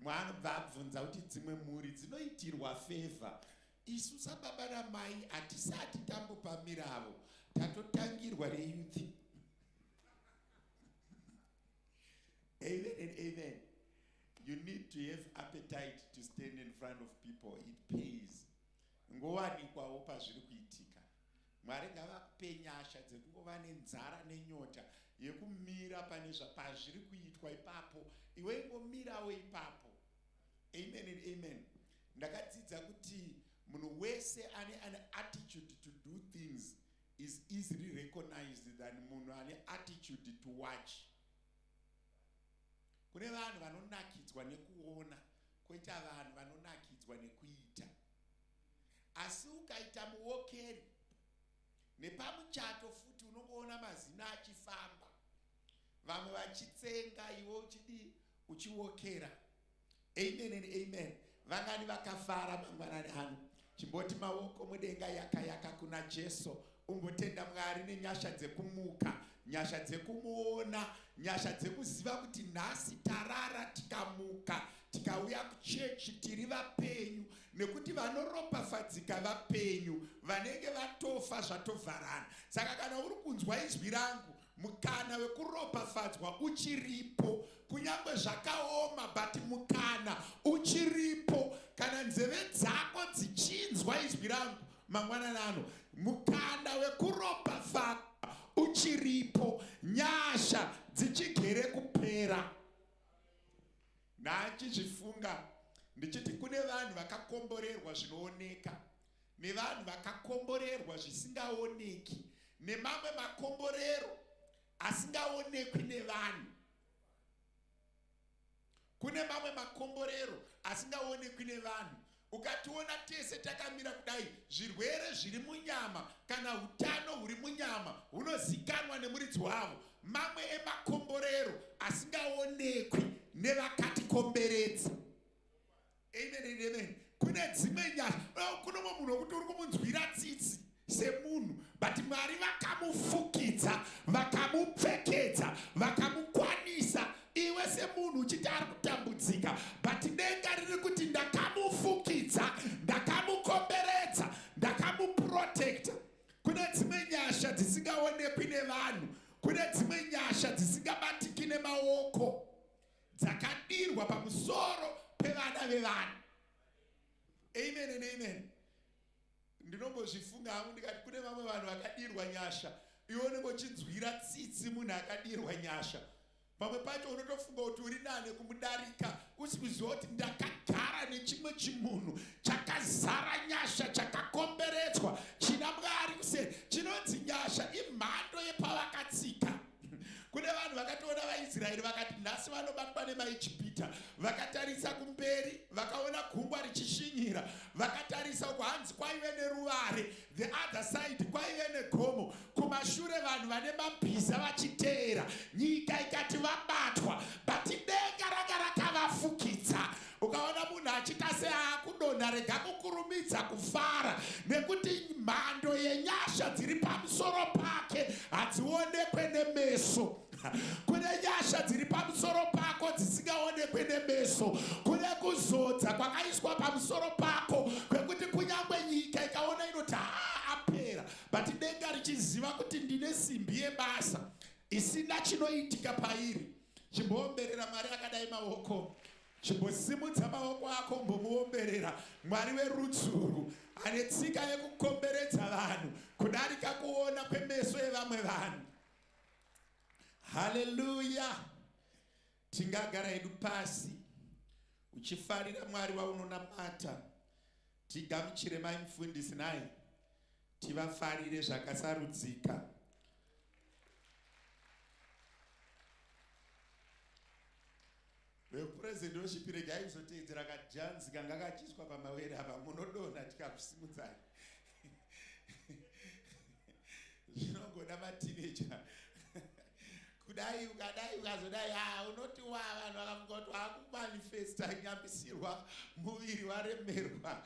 Mwanobva abvunza kuti dzimwe mhuri dzinoitirwa favor. Isu sababa namai hatisati tambopa miravo, tatotangirwa neyouth. Amen and amen. You need to have appetite to stand in front of people. It pays. Ngowanikwawo pazviri kuitika. Mwari ngavakupe nyasha dzekungova nenzara nenyota yekumira pane pazviri kuitwa ipapo. Iwe ingomirawo ipapo. Amen and amen. Ndakadzidza kuti munhu wese ane an attitude to do things is easily recognized than munhu ane attitude to watch. Kune vanhu vanonakidzwa nekuona, koita vanhu vanonakidzwa nekuita. Asi ukaita muwokeri nepamuchato futi unongoona mazino achifamba, vamwe vachitsenga, iwe uchidii uchiwokera. Amen and amen. Vangani vakafara mangwanani ano? Chimboti maoko mudenga yaka yaka kuna Jesu. Umbotenda Mwari nenyasha dzekumuka, nyasha dzekumuona, nyasha dzekuziva kuti nhasi tarara tikamuka tikauya kuchechi tiri vapenyu, nekuti vanoropafadzika vapenyu, vanenge vatofa zvatovharana. Saka kana uri kunzwa izwi rangu, mukana wekuropafadzwa uchiripo, kunyange zvakaoma, but mukana uchiripo. Kana nzeve dzako dzichinzwa izwi rangu mangwanani ano, mukana wekuropafadzwa uchiripo, nyasha dzichigere kupera. Ndachizvifunga ndichiti kune vanhu vakakomborerwa zvinooneka nevanhu vakakomborerwa zvisingaoneki, nemamwe makomborero asingaonekwi nevanhu. Kune mamwe makomborero asingaonekwi nevanhu. Ukationa tese takamira kudai, zvirwere zviri munyama kana utano huri munyama hunozikanwa nemuridzi wavo. Mamwe emakomborero asingaonekwi nevakatikomberedza. Amen and amen. Kune dzimwe nyasha, kune umwe munhu wekuti uri kumunzwira tsitsi semunhu, but Mwari vakamufukidza, vakamupfekedza, vakamukwanisa. Iwe semunhu uchiti ari kutambudzika, but denga riri kuti ndakamufukidza, ndakamukomberedza, ndakamuprotecta. Kune dzimwe nyasha dzisingaonekwi nevanhu, kune dzimwe nyasha dzisingabatiki nemaoko, dzakadirwa pamusoro pevana vevanhu. Amen and amen. Ndinombozvifunga hangu ndikati kune vamwe vanhu vakadirwa nyasha, iwe unenge uchinzwira tsitsi munhu akadirwa nyasha. Pamwe pacho unotofunga kuti uri nane kumudarika, usi kuziva kuti ndakagara nechimwe chimunhu chakazara nyasha, chakakomberedzwa, china Mwari kuseri. Chinonzi nyasha imhando yepavakatsika. Kune vanhu vakatoona vaIsraeri vakati nhasi vanobatwa nemaIjipita, vakatarisa kumberi vakaona gungwa richishinyira, vakatarisa uko hanzi kwaive neruvare, the other side kwaive negomo, kumashure vanhu vane mabhiza vachiteera, nyika ikati vabatwa, but denga ranga rakavafukidza. Ukaona munhu achiita seaakudonha, rega kukurumidza kufara, nekuti mhando yenyasha dziri pamusoro pake hadzionekwe nemeso. Kune nyasha dziri pamusoro pako dzisingaonekwe nemeso. Kune kuzodza kwakaiswa pamusoro pako kwekuti kunyange nyika ikaona inoti haa apera, but denga richiziva kuti ndine simbi yebasa isina chinoitika pairi. Chimboomberera Mwari akadai maoko. Chimbosimudza maoko ako umbomuomberera. Mwari werudzuru ane tsika yekukomberedza vanhu kudarika kuona kwemeso evamwe vanhu. Haleluya! Tingagara hedu pasi uchifarira Mwari waunonamata. Tigamuchire mai mufundisi naye tivafarire zvakasarudzika. Vepresident worship regai kuzoteedzera kadhanzi kanga kachiiswa pamawere apa, munodonha tikakusimudzai. Zvinongoda matineja. Kudai ukadai ukazodai, ah, unoti wa vanhu vakafunga kuti wakumanifesta nyambisirwa muviri waremerwa.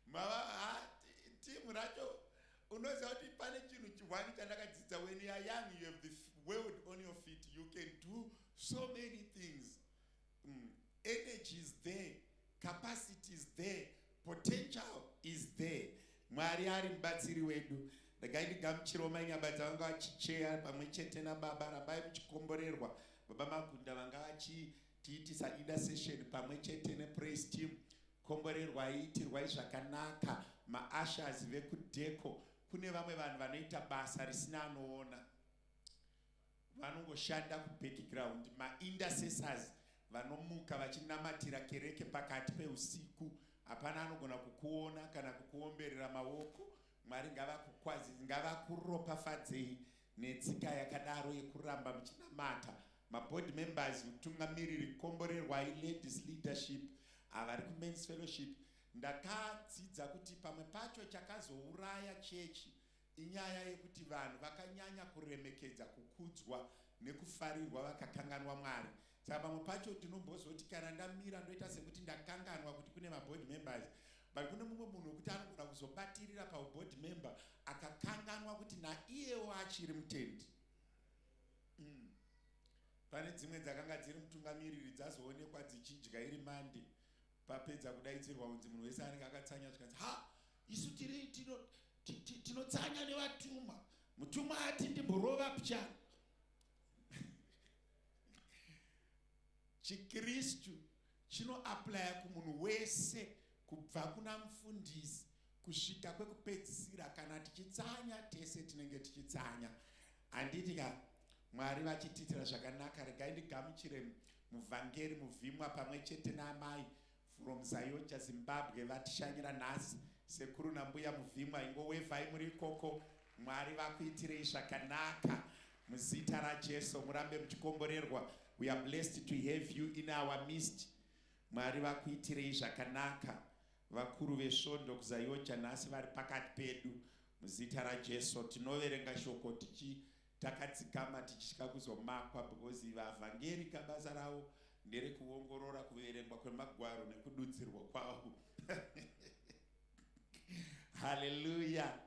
Mava ha timu racho unoziva kuti pane chinhu chihwani chandakadzidza, when you are young you have the world on your Capacity is there, potential is there. Mwari ari mubatsiri wedu. Regai ndigamuchirewo Mai Nyabadza vanga vachicheya pamwe chete nababa. Rambai muchikomborerwa. Baba Magunda vanga vachitiitisa intercession pamwe chete nepraise team. Komborerwai, itirwai zvakanaka. Maushers vekudeco, kune vamwe vanhu vanoita basa risina anoona, vanongoshanda kubackground. Maintercessors vanomuka vachinamatira kereke pakati peusiku, hapana anogona kukuona kana kukuomberera maoko. Mwari ngavakukwazi, ngavakuropafadzei netsika yakadaro yekuramba muchinamata. Maboard members, utungamiriri, komborerwai. Ladies leadership, avari kumens fellowship. Ndakadzidza kuti pamwe pacho chakazouraya chechi inyaya yekuti vanhu vakanyanya kuremekedza kukudzwa nekufarirwa, vakakanganwa Mwari. Saka pamwe pacho ndinombozoti kana ndamira, ndoita sekuti ndakanganwa kuti kune maboard members, but kune mumwe munhu wekuti anogona kuzobatirira pauboard member akakanganwa kuti naiyewo achiri mutendi. Pane dzimwe dzakanga dziri mutungamiriri dzazoonekwa dzichidya iri Mande, papedza kudaidzirwa kunzi munhu wese anenge akatsanya, zvikanzi, "Ha, isu tiri tinotsanya nevatumwa. Mutumwa ati ndimborova pya." Chikristu chinoaplaya kumunhu wese, kubva kuna mufundisi kusvika kwekupedzisira. Kana tichitsanya tese, tinenge tichitsanya, handiti ka? Mwari vachitiitira zvakanaka. Regai ndigamuchire muvhangeri Muvhimwa pamwe chete naamai from ZAOGA Zimbabwe vatishanyira nhasi. Sekuru nambuya Muvhimwa, ingowevhai muri ikoko. Mwari vakuitirei zvakanaka muzita raJesu. Murambe muchikomborerwa. We are blessed to have you in our midst. Mwari vakuitirei zvakanaka. Vakuru vesvondo kuZAOGA nhasi vari pakati pedu muzita raJesu. Tinoverenga shoko tichi takadzikama, tichitya kuzomakwa, because vavhangeri kabasa ravo nderekuongorora kuverengwa kwemagwaro nekududzirwa kwavo. Haleluya!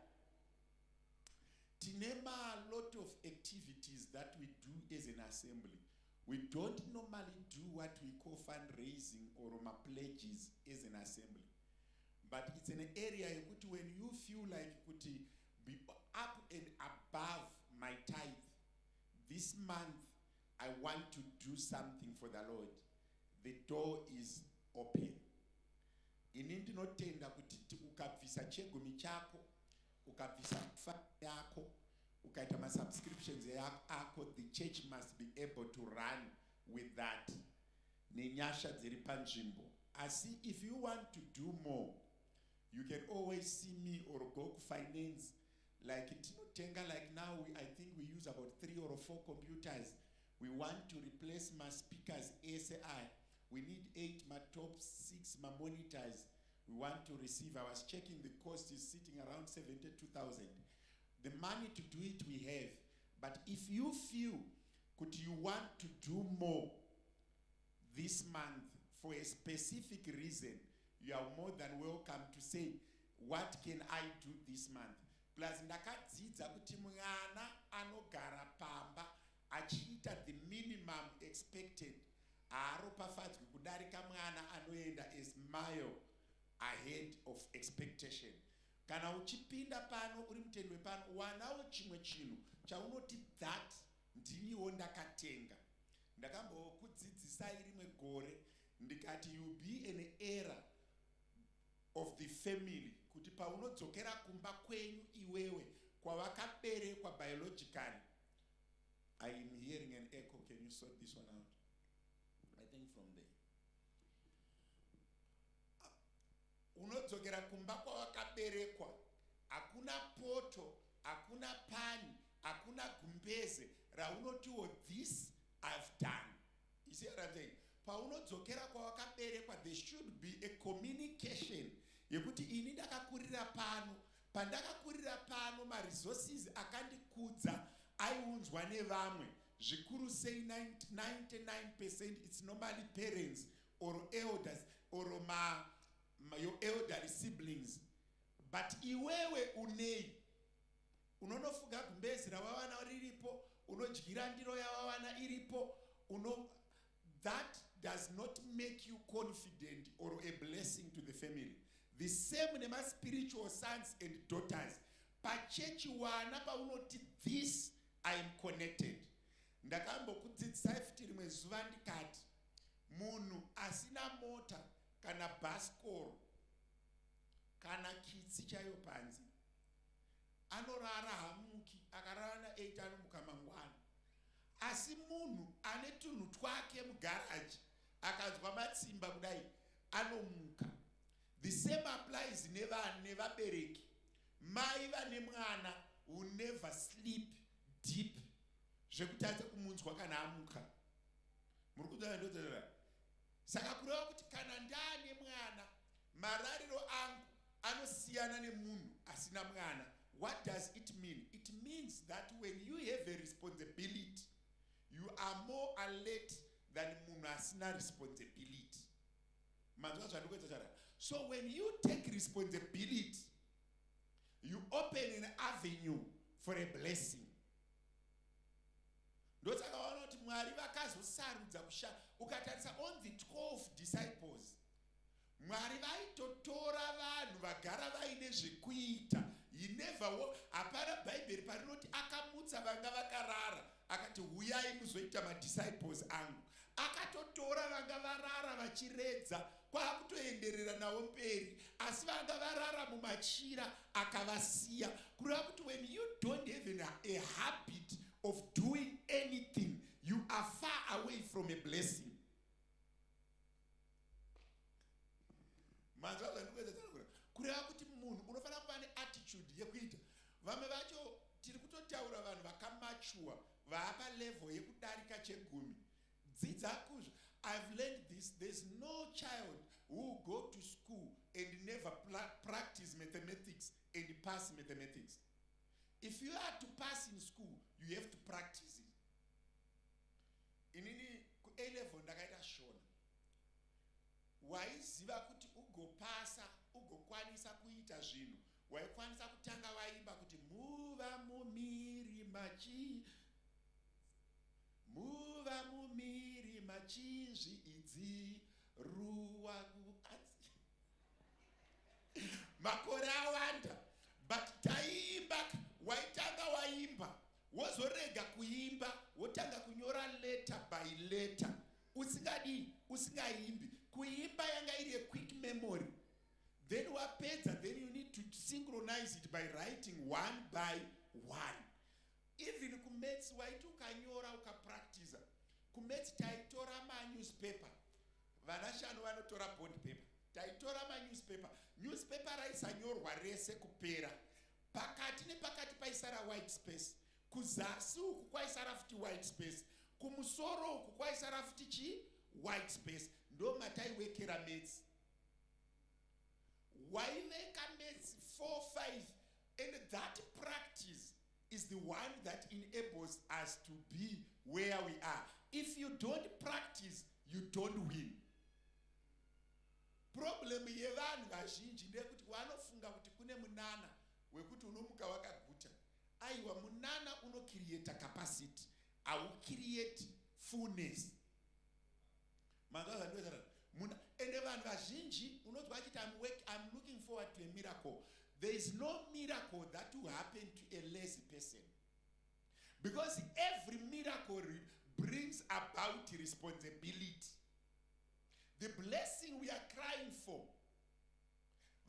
Tine ma-lot of activities that we do as an assembly. We don't normally do what we call fundraising or ma-pledges as an assembly, but it's an area yekuti when you feel like kuti be up and above my tithe this month, I want to do something for the Lord, the door is open. Ini ndinotenda kuti ukabvisa chegumi chako, ukabvisa fa yako, ukaita masubscriptions ako, the church must be able to run with that nenyasha dziri panzvimbo. Asi if you want to do more, you can always see me or go kufinance. Like tinotenga, like now I think we use about three or four computers. We want to replace maspeakers ese aya. We need eight matops, six mamonitors we want to receive. I was checking, the cost is sitting around 72,000. The money to do it we have, but if you feel kuti you want to do more this month for a specific reason, you are more than welcome to say, "What can I do this month?" Plus ndakadzidza kuti mwana anogara pamba achiita the minimum expected haaropafadzwi kudarika mwana anoenda as mile ahead of expectation. Kana uchipinda pano uri mutendi wepano, wanawo chimwe chinhu chaunoti, "That ndiniwo ndakatenga." Ndakambokudzidzisai rimwe gore ndikati you be an era of the family, kuti paunodzokera kumba kwenyu iwewe kwavakaberekwa biologically. I am hearing an echo. Can you sort this one out? I think from there. Unodzokera kumba kwawakaberekwa, hakuna poto, hakuna pani, hakuna gumbeze raunotiwo, "This I've done." You see what I'm saying? Paunodzokera kwawakaberekwa, there should be a communication yekuti ini ndakakurira pano, pandakakurira pano maresources akandikudza aiunzwa nevamwe, zvikuru sei 99%, it's normally parents or elders or your elderly siblings. But iwewe unei? Unonofuga gumbezi ravawana riripo, unodyira ndiro yavawana iripo, uno that does not make you confident or a blessing to the family. The same nemaspiritual sons and daughters. Pachechi wana paunoti, "This I am connected." Ndakambokudzidzisai futi rimwe zuva ndikati munhu asina mota kana bhasikoro kana kitsi chaiyo panze anorara, hamuki. Akarara na8, anomuka mangwana. Asi munhu ane tunhu twake mugaraji, akanzwa matsimba kudai, anomuka. The same applies nevabereki. Mai vane mwana will never sleep deep zvekutadza kumunzwa kana amuka. Muri kunzwa? Saka kureva kuti kana ndaane mwana, marariro angu anosiyana nemunhu asina mwana. What does it mean? It means that when you have a responsibility, you are more alert than munhu asina responsibility. Manzwa zvandikuedza chara? So when you take responsibility, you open an avenue for a blessing. Ndosaka vaona kuti Mwari vakazosarudza kusha. Ukatarisa on the 12 disciples, Mwari vaitotora vanhu vagara vaine zvekuita. He never, hapana Bhaibheri parinoti akamutsa vanga vakarara akati, "Huyai muzoita madisciples angu." Akatotora vanga varara vachiredza, kwakutoenderera navo mberi, asi vanga varara mumachira akavasiya. Kureva kuti when you don't have a habit of doing anything, you are far away from a blessing. Manzwa zvandikuedza? Kureva kuti munhu unofanira kuva neattitude yekuita. Vamwe vacho tiri kutotaura vanhu vakamature, vaapa level yekudarika chegumi. Dzidza kuzvo. I've learned this: there's no child who go to school and never practice mathematics and pass mathematics. If you are to pass in school, you have to practice it. Inini kuA level ndakaita Shona. Waiziva kuti ugopasa, ugokwanisa kuita zvinhu, waikwanisa kutanga waimba kuti muva mumiri machi, muva mumiri machizvi idzi ruwa. Makore awanda, but taiimba. Waitanga waimba, wozorega kuimba, wotanga kunyora letter by letter, usingadii, usingaimbi. Kuimba yanga iri yequick memory. Then wapedza, then you need to synchronize it by writing one by one. Even kumaths, waiti ukanyora, ukapractiza. Kumaths taitora manewspaper. Vana shanu vanotora bond paper. Taitora manewspaper. Newspaper raisanyorwa rese kupera. Pakati nepakati paisara white space. Kuzasi uku kwaisara futi white space. Kumusoro uku kwaisara futi chi white space. Ndo mataiwekera maths. Waiveka maths 4, 5, and that practice is the one that enables us to be where we are. If you don't practice, you don't win. Problem yevanhu vazhinji ndeyekuti vanofunga kuti kune munana wekuti unomuka wakaguta. Aiwa, munana unocreata capacity, haucreate fullness. Manzwa zvandinotaura? Ende vanhu vazhinji unonzwa achiti, I'm looking forward to a miracle." There is no miracle that will happen to a lazy person, because every miracle brings about responsibility. The blessing we are crying for,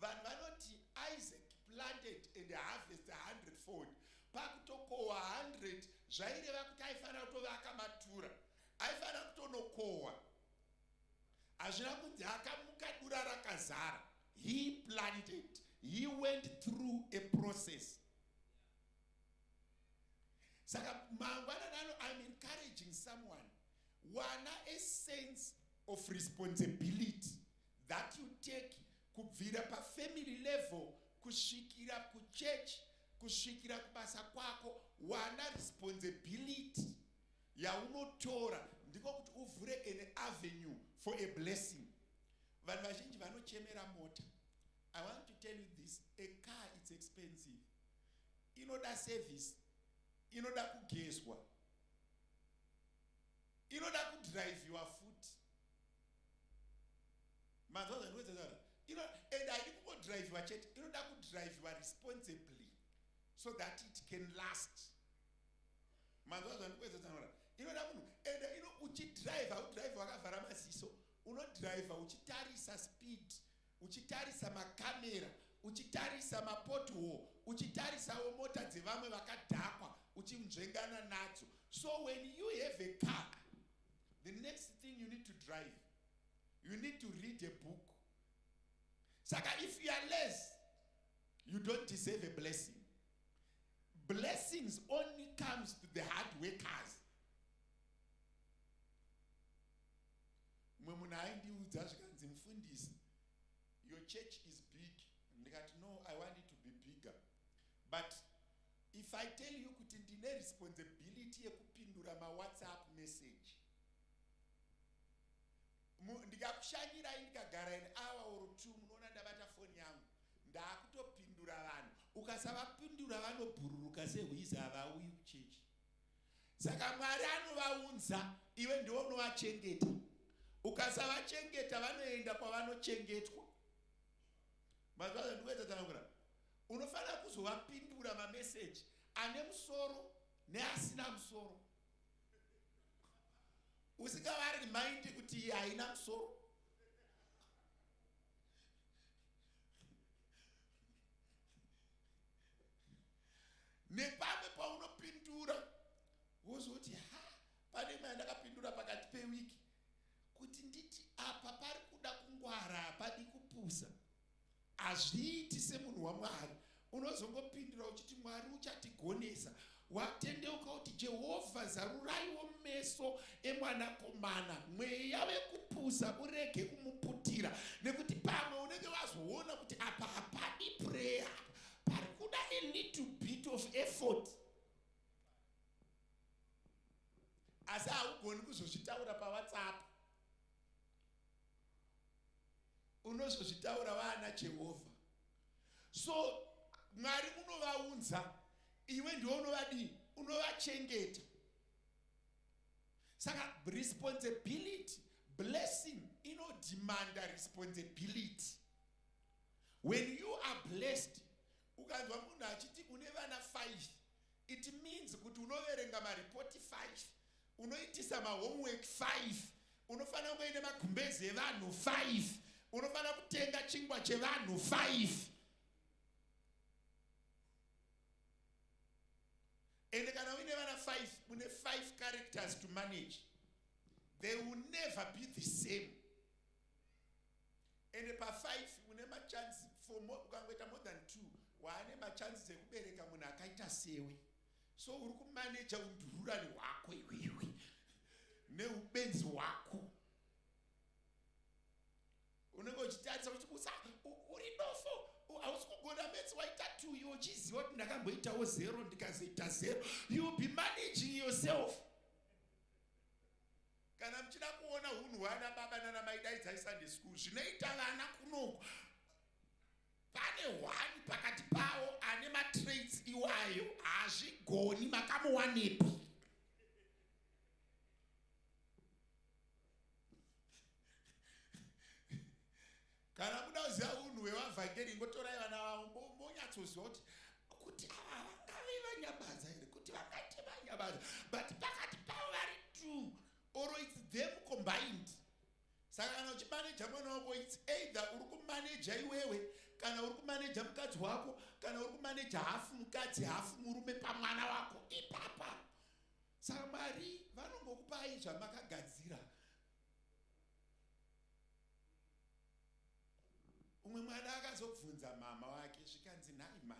vanhu vanoti Isaac planted and harvest a hundredfold. Pakutokohwa 100, zvaireva kuti aifanira kutovaka matura, aifanira kutonokohwa. Hazvina kunzi akamuka dura rakazara. He planted, he went through a process. Saka mangwanani ano, I'm encouraging someone: wana a sense of responsibility that you take, kubvira pafamily level kusvikira kuchurch, kusvikira kubasa kwako. Wana responsibility yaunotora, ndiko kuti uvhure an avenue for a blessing. Vanhu vazhinji vanochemera mota. I want to tell you this: a car, it's expensive. Inoda service, inoda kugezwa, inoda kudhiraivhiwa futi. Manzwa zvandikuedza ino and haidi kungodhiraivhiwa chete, inoda kudhiraivhiwa responsibly so that it can last. Manzwa zvandikuedza tsanangura? Inoda munhu and ino uchidhiraivha, udhiraivha wakavhara maziso, unodhiraivha uchitarisa speed, uchitarisa makamera, uchitarisa mapothole, uchitarisawo mota dzevamwe vakadhakwa, uchinzvengana nadzo. So when you have a car, the next thing you need to drive, you need to read a book. Saka if you are less, you don't deserve a blessing. Blessings only comes to the hard workers. Mumwe munhu aindiudza zvikanzi, "Mufundisi, your church is big." Ndikati, "No, I want it to be bigger." But if I tell you kuti ndine responsibility yekupindura maWhatsApp message, ndikakushanyirai ndikagara an hour or two, munoona ndabata foni yangu, ndaakutopindura vanhu. Ukasavapindura vanobhururuka sehwiza, havauyi kuchechi. Saka Mwari anovaunza, iwe ndiwe unovachengeta. Ukasavachengeta vanoenda kwavanochengetwa. Mazuva ndikuedza tsanangura, unofanira kuzovapindura mameseji ane musoro neasina musoro, usingavarimind kuti iyi haina musoro. Nepamwe paunopindura wozoti, ha, pane imwe yandakapindura pakati pewiki kuti nditi apa pari kuda kungwara, hapadi kupusa, hazviiti semunhu waMwari. Unozongopindura uchiti, "Mwari uchatigonesa." Watendeuka kuti, "Jehovha, zaruraiwo meso emwanakomana, mweya wekupusa urege kumuputira," nekuti pamwe unenge wazoona kuti apa hapadi prayer, pari kuda a little bit of effort, asi haugoni kuzozvitaura paWhatsApp. Unozozvitaura vaana Jehovha. So Mwari unovaunza, iwe ndiwe unovadii? Unovachengeta. Saka responsibility, blessing inodemanda responsibility. When you are blessed, ukanzwa munhu achiti une vana 5, it means kuti unoverenga maripoti 5, unoitisa mahomework 5, unofanira kunge ine magumbezi evanhu 5, unofanira kutenga chingwa chevanhu 5. Ende kana uine vana 5, une 5 characters to manage. They will never be the same. Ende pa5 une machance for ukangoita more than 2, waane machances ekubereka munhu akaita sewe. So uri kumaneja undururani hwako iwewe neubenzi hwako. Unenge uchitarisa kuti usa uri dofo, hausi kugona maths, waita 2, iwe uchiziva kuti ndakamboitawo 0, ndikazoita 0. You will be managing yourself. Kana muchida kuona unhu hwana baba nana mai, daidzai Sunday school. Zvinoita vana kunoku, pane one pakati pavo ane matraits iwayo, hazvigoni. Makamuwanepi? Kana muda kuziva unhu hwevavhangeri, ingotorai vana vavo, monyatsoziva kuti ava vangave vanyabadza here, kuti vangaite vanyabadza, but pakati pavo vari two or it's them combined. Saka kana uchimaneja mwana wako, it's either uri kumaneja iwewe, kana uri kumaneja mukadzi wako, kana uri kumaneja hafu mukadzi hafu murume pamwana wako ipapa. Saka Mwari vanongokupai zvamakagadzira. Umwe mwana akazobvunza mama wake, zvikanzi, "Nhai mai?"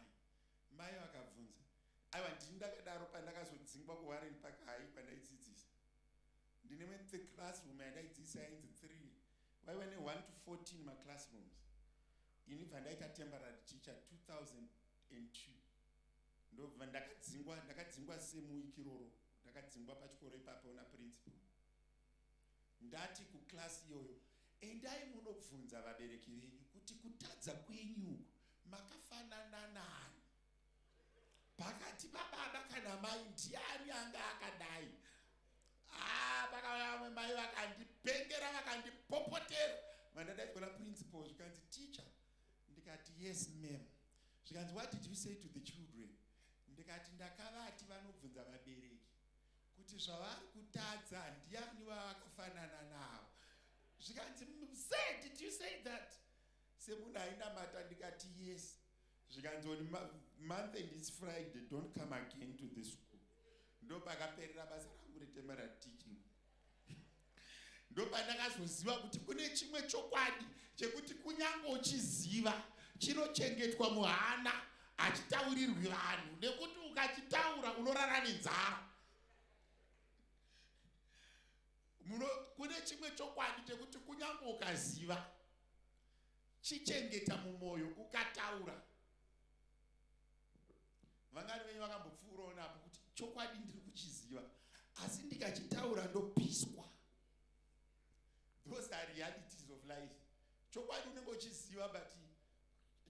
Mai vakabvunza. Aiwa, ndini ndakadaro pandakazodzingwa kuWarren Park High kwandaidzidzisa. Ndine imwe classroom yandaidzidzisa yainzi 3, vaiva ne1 to 14 maclassrooms. Ini bva ndaita temporary teacher 2002, ndobva ndakadzingwa. Ndakadzingwa semuwiki iroro, ndakadzingwa pachikoro ipapo naprincipal. Ndati kuklasi iyoyo, "Endai munobvunza vabereki venyu kuti kutadza kwenyu uku makafanana nani. Pakati pababa kana mai, ndiani anga akadai?" Ah, pakauya vamwe mai vakandipengera, vakandipopotera. Vandadaidzwa naprincipal. Zvikanzi, what did you say to the children? Ndikati ndakavati vanobvunza vabereki kuti zvavari kutadza ndiani wavakafanana navo. Zvikanzi, say, did you say that? Semunhu ainamata ndikati yes. Zvikanzi, on month and it's Friday, don't come again to the school. Ndopakaperera basa rangu retemporary teaching. Ndopandakazoziva kuti kune chimwe chokwadi chekuti kunyange uchiziva chinochengetwa muhana hachitaurirwi vanhu nekuti ukachitaura unorara nenzara. Kune chimwe chokwadi chekuti kunyange ukaziva chichengeta mumwoyo ukataura. Vangani venyu vakambopfuurawo napo kuti chokwadi ndiri kuchiziva asi ndikachitaura ndopiswa. Those are realities of life. Chokwadi unenge uchiziva but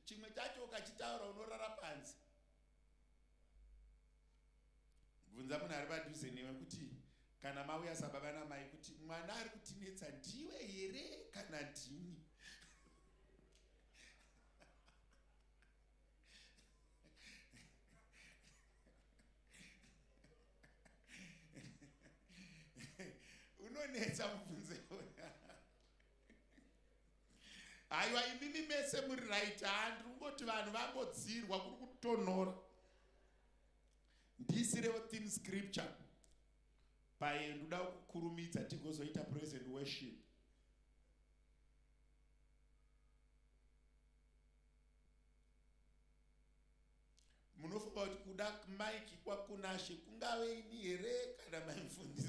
chimwe chacho ukachitaura unorara panze. Bvunza munhu ari padhuze newe kuti kana mauya sababa namai kuti mwana ari kutinetsa ndiwe here kana ndini. Unonetsa mubvunze. Haiwa imimi mese muri right. Handiri kungoti vanhu vangodzirwa kuri kutonhora. Ndisirewo theme scripture paye ndoda kukurumidza tigozoita praise and worship. Munofunga kuti kuda Mike kwaKunashe kungave ini here kana mai mufundisi?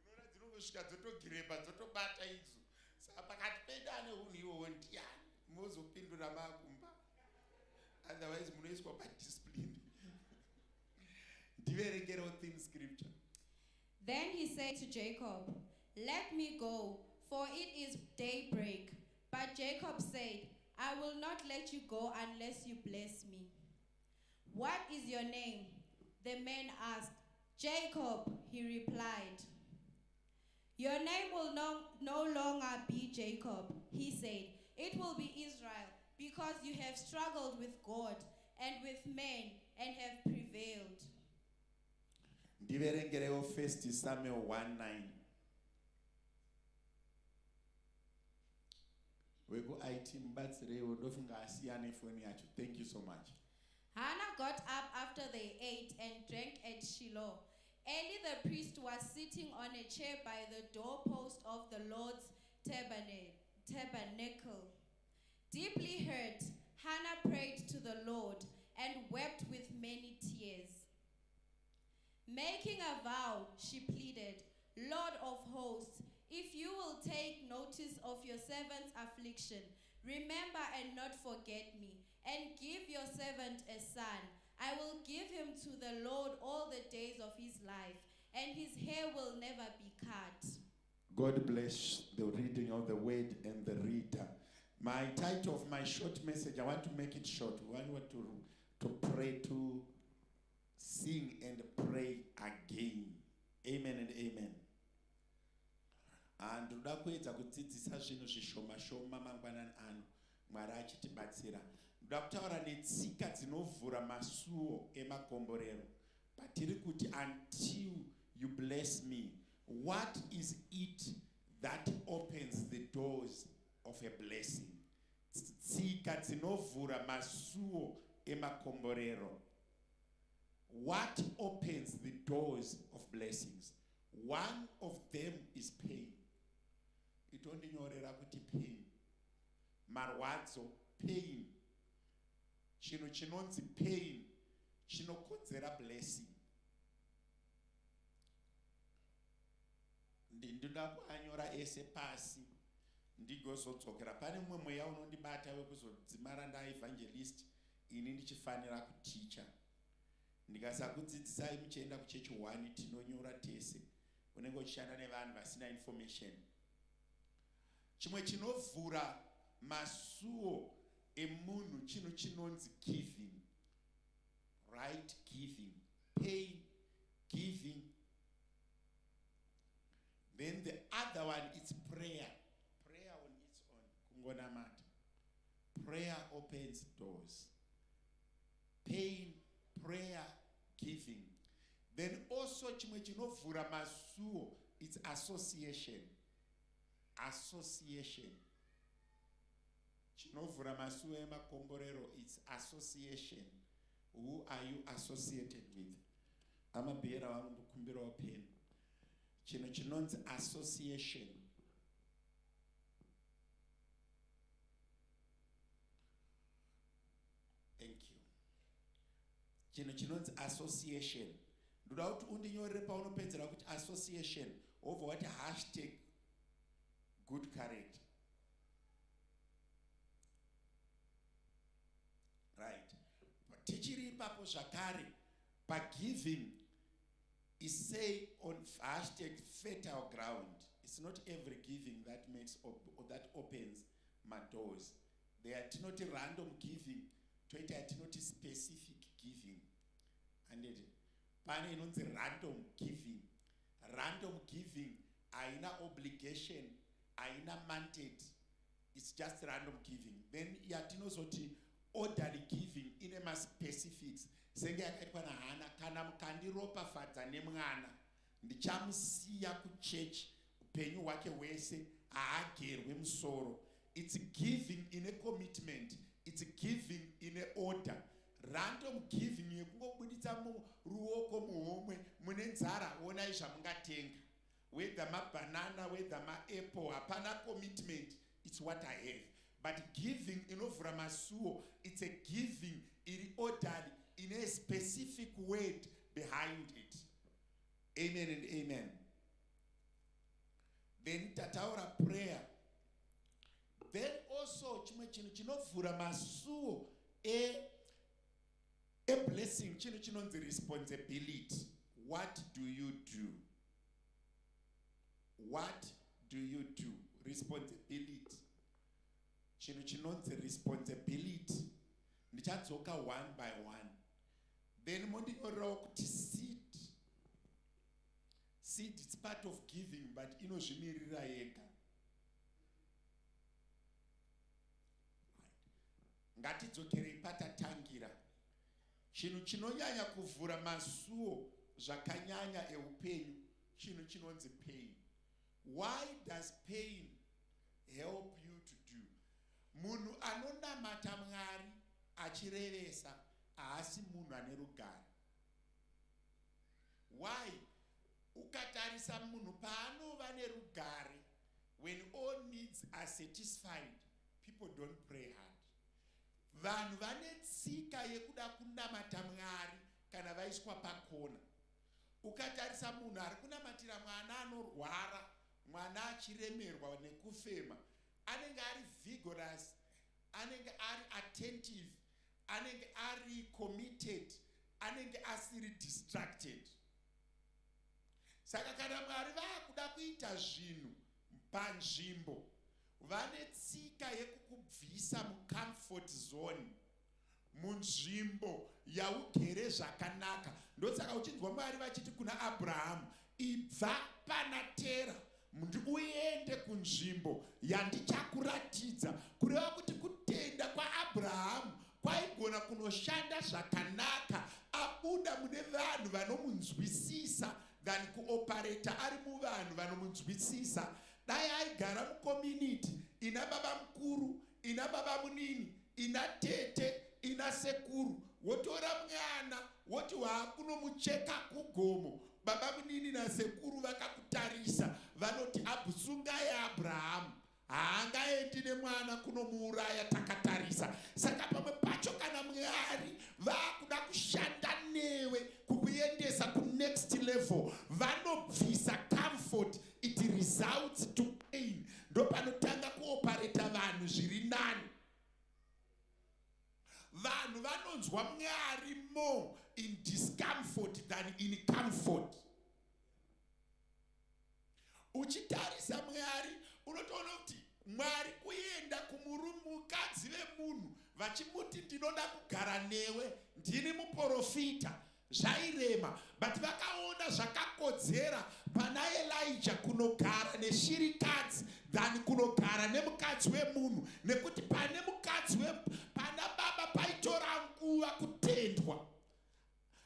Unoona dzinongosvika dzotogireba dzotobata idzo. Saka pakati pedu ane unhu iwowo ndiani? Mozopindura makumba. Otherwise munoiswa padiscipline. Ndiverengerewo theme scripture. Then he said to Jacob, Let me go, for it is daybreak. But Jacob said, I will not let you go unless you bless me. What is your name? The man asked. Jacob, he replied. Your name will no longer be Jacob, he said. It will be Israel, because you have struggled with God and with men and have prevailed. Ndiverengerewo 1 Samuel 1:9. Weku-IT mubatsireiwo ndofunga asiya nefoni yacho. Thank you so much. Hannah got up after they ate and drank at Shiloh. Eli the priest was sitting on a chair by the doorpost of the Lord's tabernacle. Deeply hurt, Hannah prayed to the Lord and wept with many tears. Making a vow, she pleaded, Lord of hosts, if you will take notice of your servant's affliction, remember and not forget me, and give your servant a son. I will give him to the Lord all the days of his life, and his hair will never be cut. God bless the reading of the word and the reader. My title of my short message, I want to make it short. We want to pray, to sing and pray again. Amen and amen. Ndoda kuedza kudzidzisa zvinhu zvishoma shoma mangwanani ano, Mwari achitibatsira. Ndoda kutaura netsika dzinovhura masuo emakomborero. Patiri kuti until you bless me, what is it that opens the doors of a blessing? Tsika dzinovhura masuo emakomborero. What opens the doors of blessings? One of them is pain. Itondinyorera kuti pain. Marwadzo, pain. Chinhu chinonzi pain chinokonzera blessing. Ndinoda kuanyora ese pasi ndigozodzokera. Pane mumwe mweya unondibata wekuzodzimara ndaevangelist ini ndichifanira kuticha. Ndikasakudzidzisai muchienda kuchechi 1 tinonyora tese. Unenge uchishanda nevanhu vasina information. Chimwe chinovhura masuo emunhu chinhu chinonzi giving. Right giving. Pain Giving. Then the other one is prayer. Prayer on its own. Kungonamata. Prayer opens doors. Pain, prayer, giving. Then also chimwe chinovhura masuo, it's association. Association. Chinovhura masuo emakomborero, it's association. Who are you associated with? Amabhera vangu, ndokumbirawo pen. Chinhu chinonzi association. Thank you. Chinhu chinonzi association, ndoda kuti undinyorere paunopedzera kuti association, wobva wati #goodcharacter. Right, tichiri ipapo zvakare pagiving, isay on #fertileground. It's not every giving that makes op that opens madoors. There are tinoti random giving, toita yatinoti specific giving. Anditi pane inonzi random giving? Random giving haina obligation, haina mandate, it's just random giving. Then yatinozoti orderly giving ine maspecifics, senge yakaitwa naHana: "Kana mukandiropafadza nemwana, ndichamusiya kuchechi upenyu hwake hwese, haagerwe musoro." It's giving ine commitment, it's giving ine order. Random giving yekungobuditsa ruoko muhomwe, mune nzara, onai zvamungatenga, whether mabanana, whether maapple, hapana commitment, it's what I have. But giving inovhura masuo, it's a giving iri orderly, ine a specific word behind it. Amen and amen. Then tataura prayer. Then also chimwe chinhu chinovhura masuo eblessing, chinhu chinonzi responsibility. What do you do? What do you do? Responsibility. Chinhu chinonzi responsibility, ndichadzoka one by one. Then mondinyorerawo kuti seed. Seed, it's part of giving, but inozvimirira yega. Ngatidzokerei patatangira. Chinhu chinonyanya kuvhura masuo zvakanyanya eupenyu, chinhu chinonzi pain. Why does pain help you to do? Munhu anonamata Mwari achirevesa haasi munhu ane rugare. Why? Ukatarisa munhu paanova nerugare, when all needs are satisfied, people don't pray hard. Vanhu vane tsika yekuda kunamata Mwari kana vaiswa pakona. Ukatarisa munhu ari kunamatira mwana anorwara, mwana achiremerwa nekufema, anenge ari vigorous, anenge ari attentive, anenge ari committed, anenge asiri distracted. Saka kana Mwari vaakuda kuita zvinhu panzvimbo, vane tsika yekukubvisa mucomfort zone, munzvimbo yaugere zvakanaka. Ndosaka uchinzwa Mwari vachiti kuna Abrahamu, "Ibva pana Tera uende kunzvimbo yandichakuratidza." Kureva kuti kutenda kwaAbrahamu kwaigona kunoshanda zvakanaka abuda mune vanhu vanomunzwisisa than kuoperate ari muvanhu vanomunzwisisa. Dai aigara mucommunity ina baba mukuru, ina baba munini, ina tete, ina sekuru, wotora mwana woti waakunomucheka kugomo, baba munini nasekuru vakakutarisa vanoti, "Abhusungai Abrahamu, haangaendi nemwana kunomuuraya takatarisa." Saka pamwe pacho kana Mwari vaakuda kushanda newe kukuendesa kunext level, vanobvisa comfort. It results to pain. Ndopanotanga kuoperate vanhu zviri nani. Vanhu vanonzwa Mwari more in discomfort than in comfort. Uchitarisa Mwari, unotoona kuti Mwari kuenda kumukadzi vemunhu vachimuti, "Ndinoda kugara newe, ndini muprofita." Zvairema, but vakaona zvakakodzera pana Elijah kunogara neshirikadzi than kunogara nemukadzi wemunhu, nekuti pane mukadzi pana baba paitora nguva kutendwa.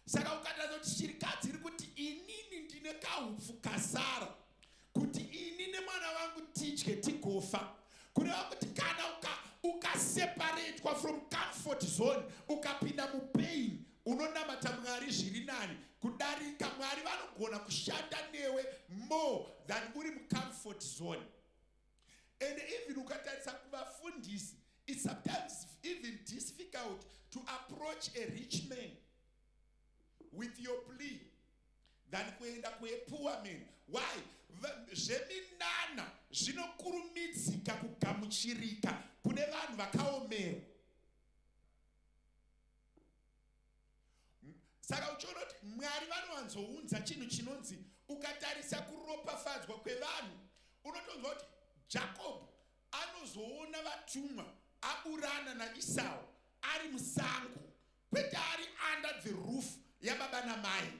Saka ukataridza kuti shirikadzi iri kuti, "Inini ndine kahupfu kasara kuti ini nemwana wangu tidye tigofa." Kureva kuti kana ukaseparatwa from comfort zone, ukapinda mupain, unonamata Mwari zviri nani kudarika. Mwari vanogona kushanda newe more than uri mucomfort zone. And even ukatarisa kuvafundisi, it's sometimes even difficult to approach a rich man with your plea than kuenda kuepoor man. Why? Zveminana zvinokurumidzika kugamuchirika kune vanhu vakaomerwa. Saka uchiona kuti Mwari vanowanzounza chinhu chinonzi, ukatarisa kuropafadzwa kwevanhu, unotonzwa kuti Jacob anozoona vatumwa aburana naIsau ari musango, kwete ari under the roof yababa namai,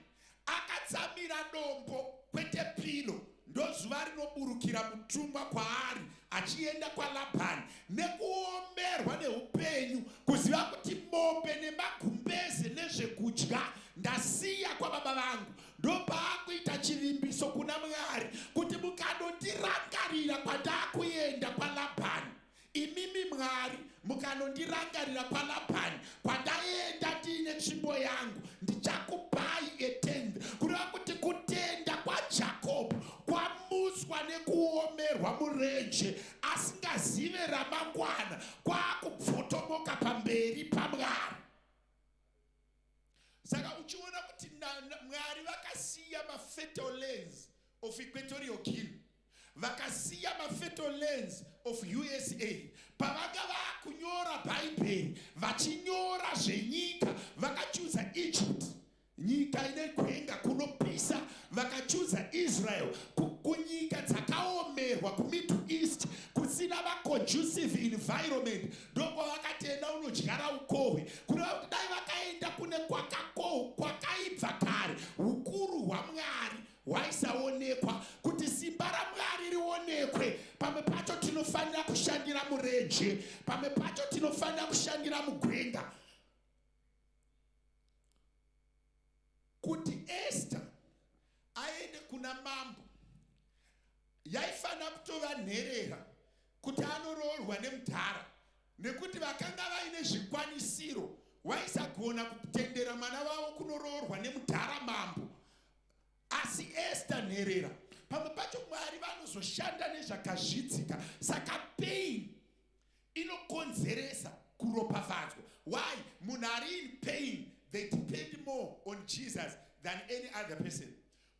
akatsamira dombo, kwete pillow. Ndozuva rinoburukira mutumwa kwaari achienda kwaLabhani, nekuomerwa neupenyu, kuziva kuti mombe nemagumbeze nezvekudya ndasiya kwababa vangu. Ndopaakuita chivimbiso kuna Mwari kuti, "Mukanondirangarira kwandakuenda kwaLabhani, imimi Mwari, mukanondirangarira kwaLabhani kwandaenda ndiine tsvimbo yangu, ndichakupai a tenth." Kureva kuti kutenda kwaJakobho kwamutswa nekuomerwa murenje, asingazive ramangwana, kwaakubvotomoka pamberi paMwari. Saka uchiona kuti Mwari vakasiya mafertile lands of Equatorial Guinea, vakasiya mafertile lands of USA pavanga vakunyora Bhaibheri, vachinyora zvenyika, vakachuza Egypt, nyika ine gwenga kunopisa, vakachuza Israel, kunyika dzakaomerwa kuMiddle East, kusina vaconducive environment. Ndokwavakatenda unodyara ukohwe. Kureva kuti dai vakaenda kune kwakaibva kare, ukuru hwaMwari hwaisaonekwa. Kuti simba raMwari rionekwe, pamwe pacho tinofanira kushandira murenje, pamwe pacho tinofanira kushandira mugwenga. Kuti Esther aende kuna mambo, yaifanira kutova nherera kuti anoroorwa nemudhara, nekuti vakanga vaine zvikwanisiro waisagona kutendera mwana wavo kunoroorwa nemudhara mambo. Asi Esther nherera. Pamwe pacho Mwari vanozoshanda nezvakazvidzika. Saka pain inokonzeresa kuropafadzwa. Why? Munhu ari in pain, they depend more on Jesus than any other person.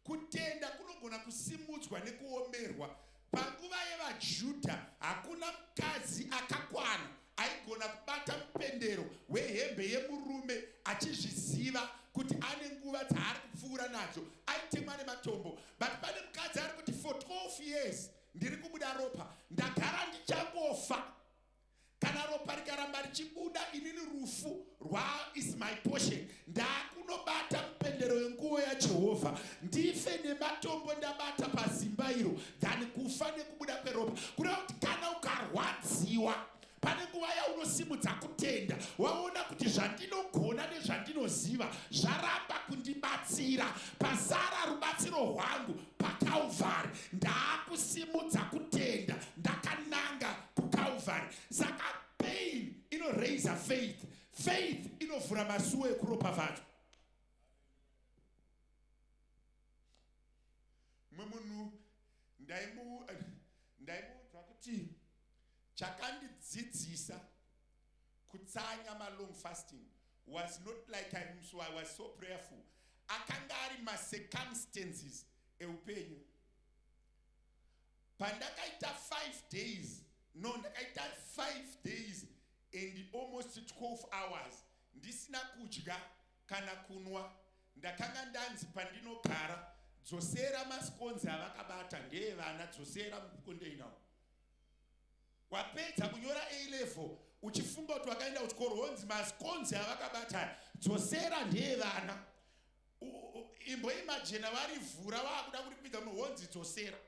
Kutenda kunogona kusimudzwa nekuomerwa. Panguva yevaJudha, hakuna mukadzi akakwana aigona kubata mupendero wehembe yemurume achizviziva kuti ane nguva dzaari kupfuura nadzo. Aitemwa nematombo. But pane mukadzi ari kuti, "For 12 years ndiri kubuda ropa, ndagara ndichangofa. Kana ropa rikaramba richibuda, inini rufu rwa is my portion. Ndakunobata mupendero wenguo yaJehovha, ndife nematombo ndabata pasimba iro than kufa nekubuda kweropa." Kureva kuti kana ukarwadziwa, pane nguva yaunosimudza kutenda, waona kuti zvandinogona nezvandinoziva zvaramba kundibatsira, pasara rubatsiro rwangu paKalvari, ndaakusimudza kutenda ndakananga kuKalvari. Saka pain inoraisa faith, faith inovhura masuo ekuropafadzwa. Mumwe munhu ndaimuudza kuti chakandidzidzisa kutsanya, malong fasting, was not like so I was so prayerful. Akanga ari macircumstances eupenyu. Pandakaita 5 days, no, ndakaita 5 days and almost 12 hours ndisina kudya kana kunwa. Ndakanga ndanzi pandinogara, "Dzosera mascones avakabata, ndeevana, dzosera mucontainer." Wapedza kunyora A level, uchifunga kuti wakaenda kuchikoro, wonzi mascones avakabata dzosera, ndeevana. Imboimajena varivhura vakuda kurikwidza munhu wonzi dzosera.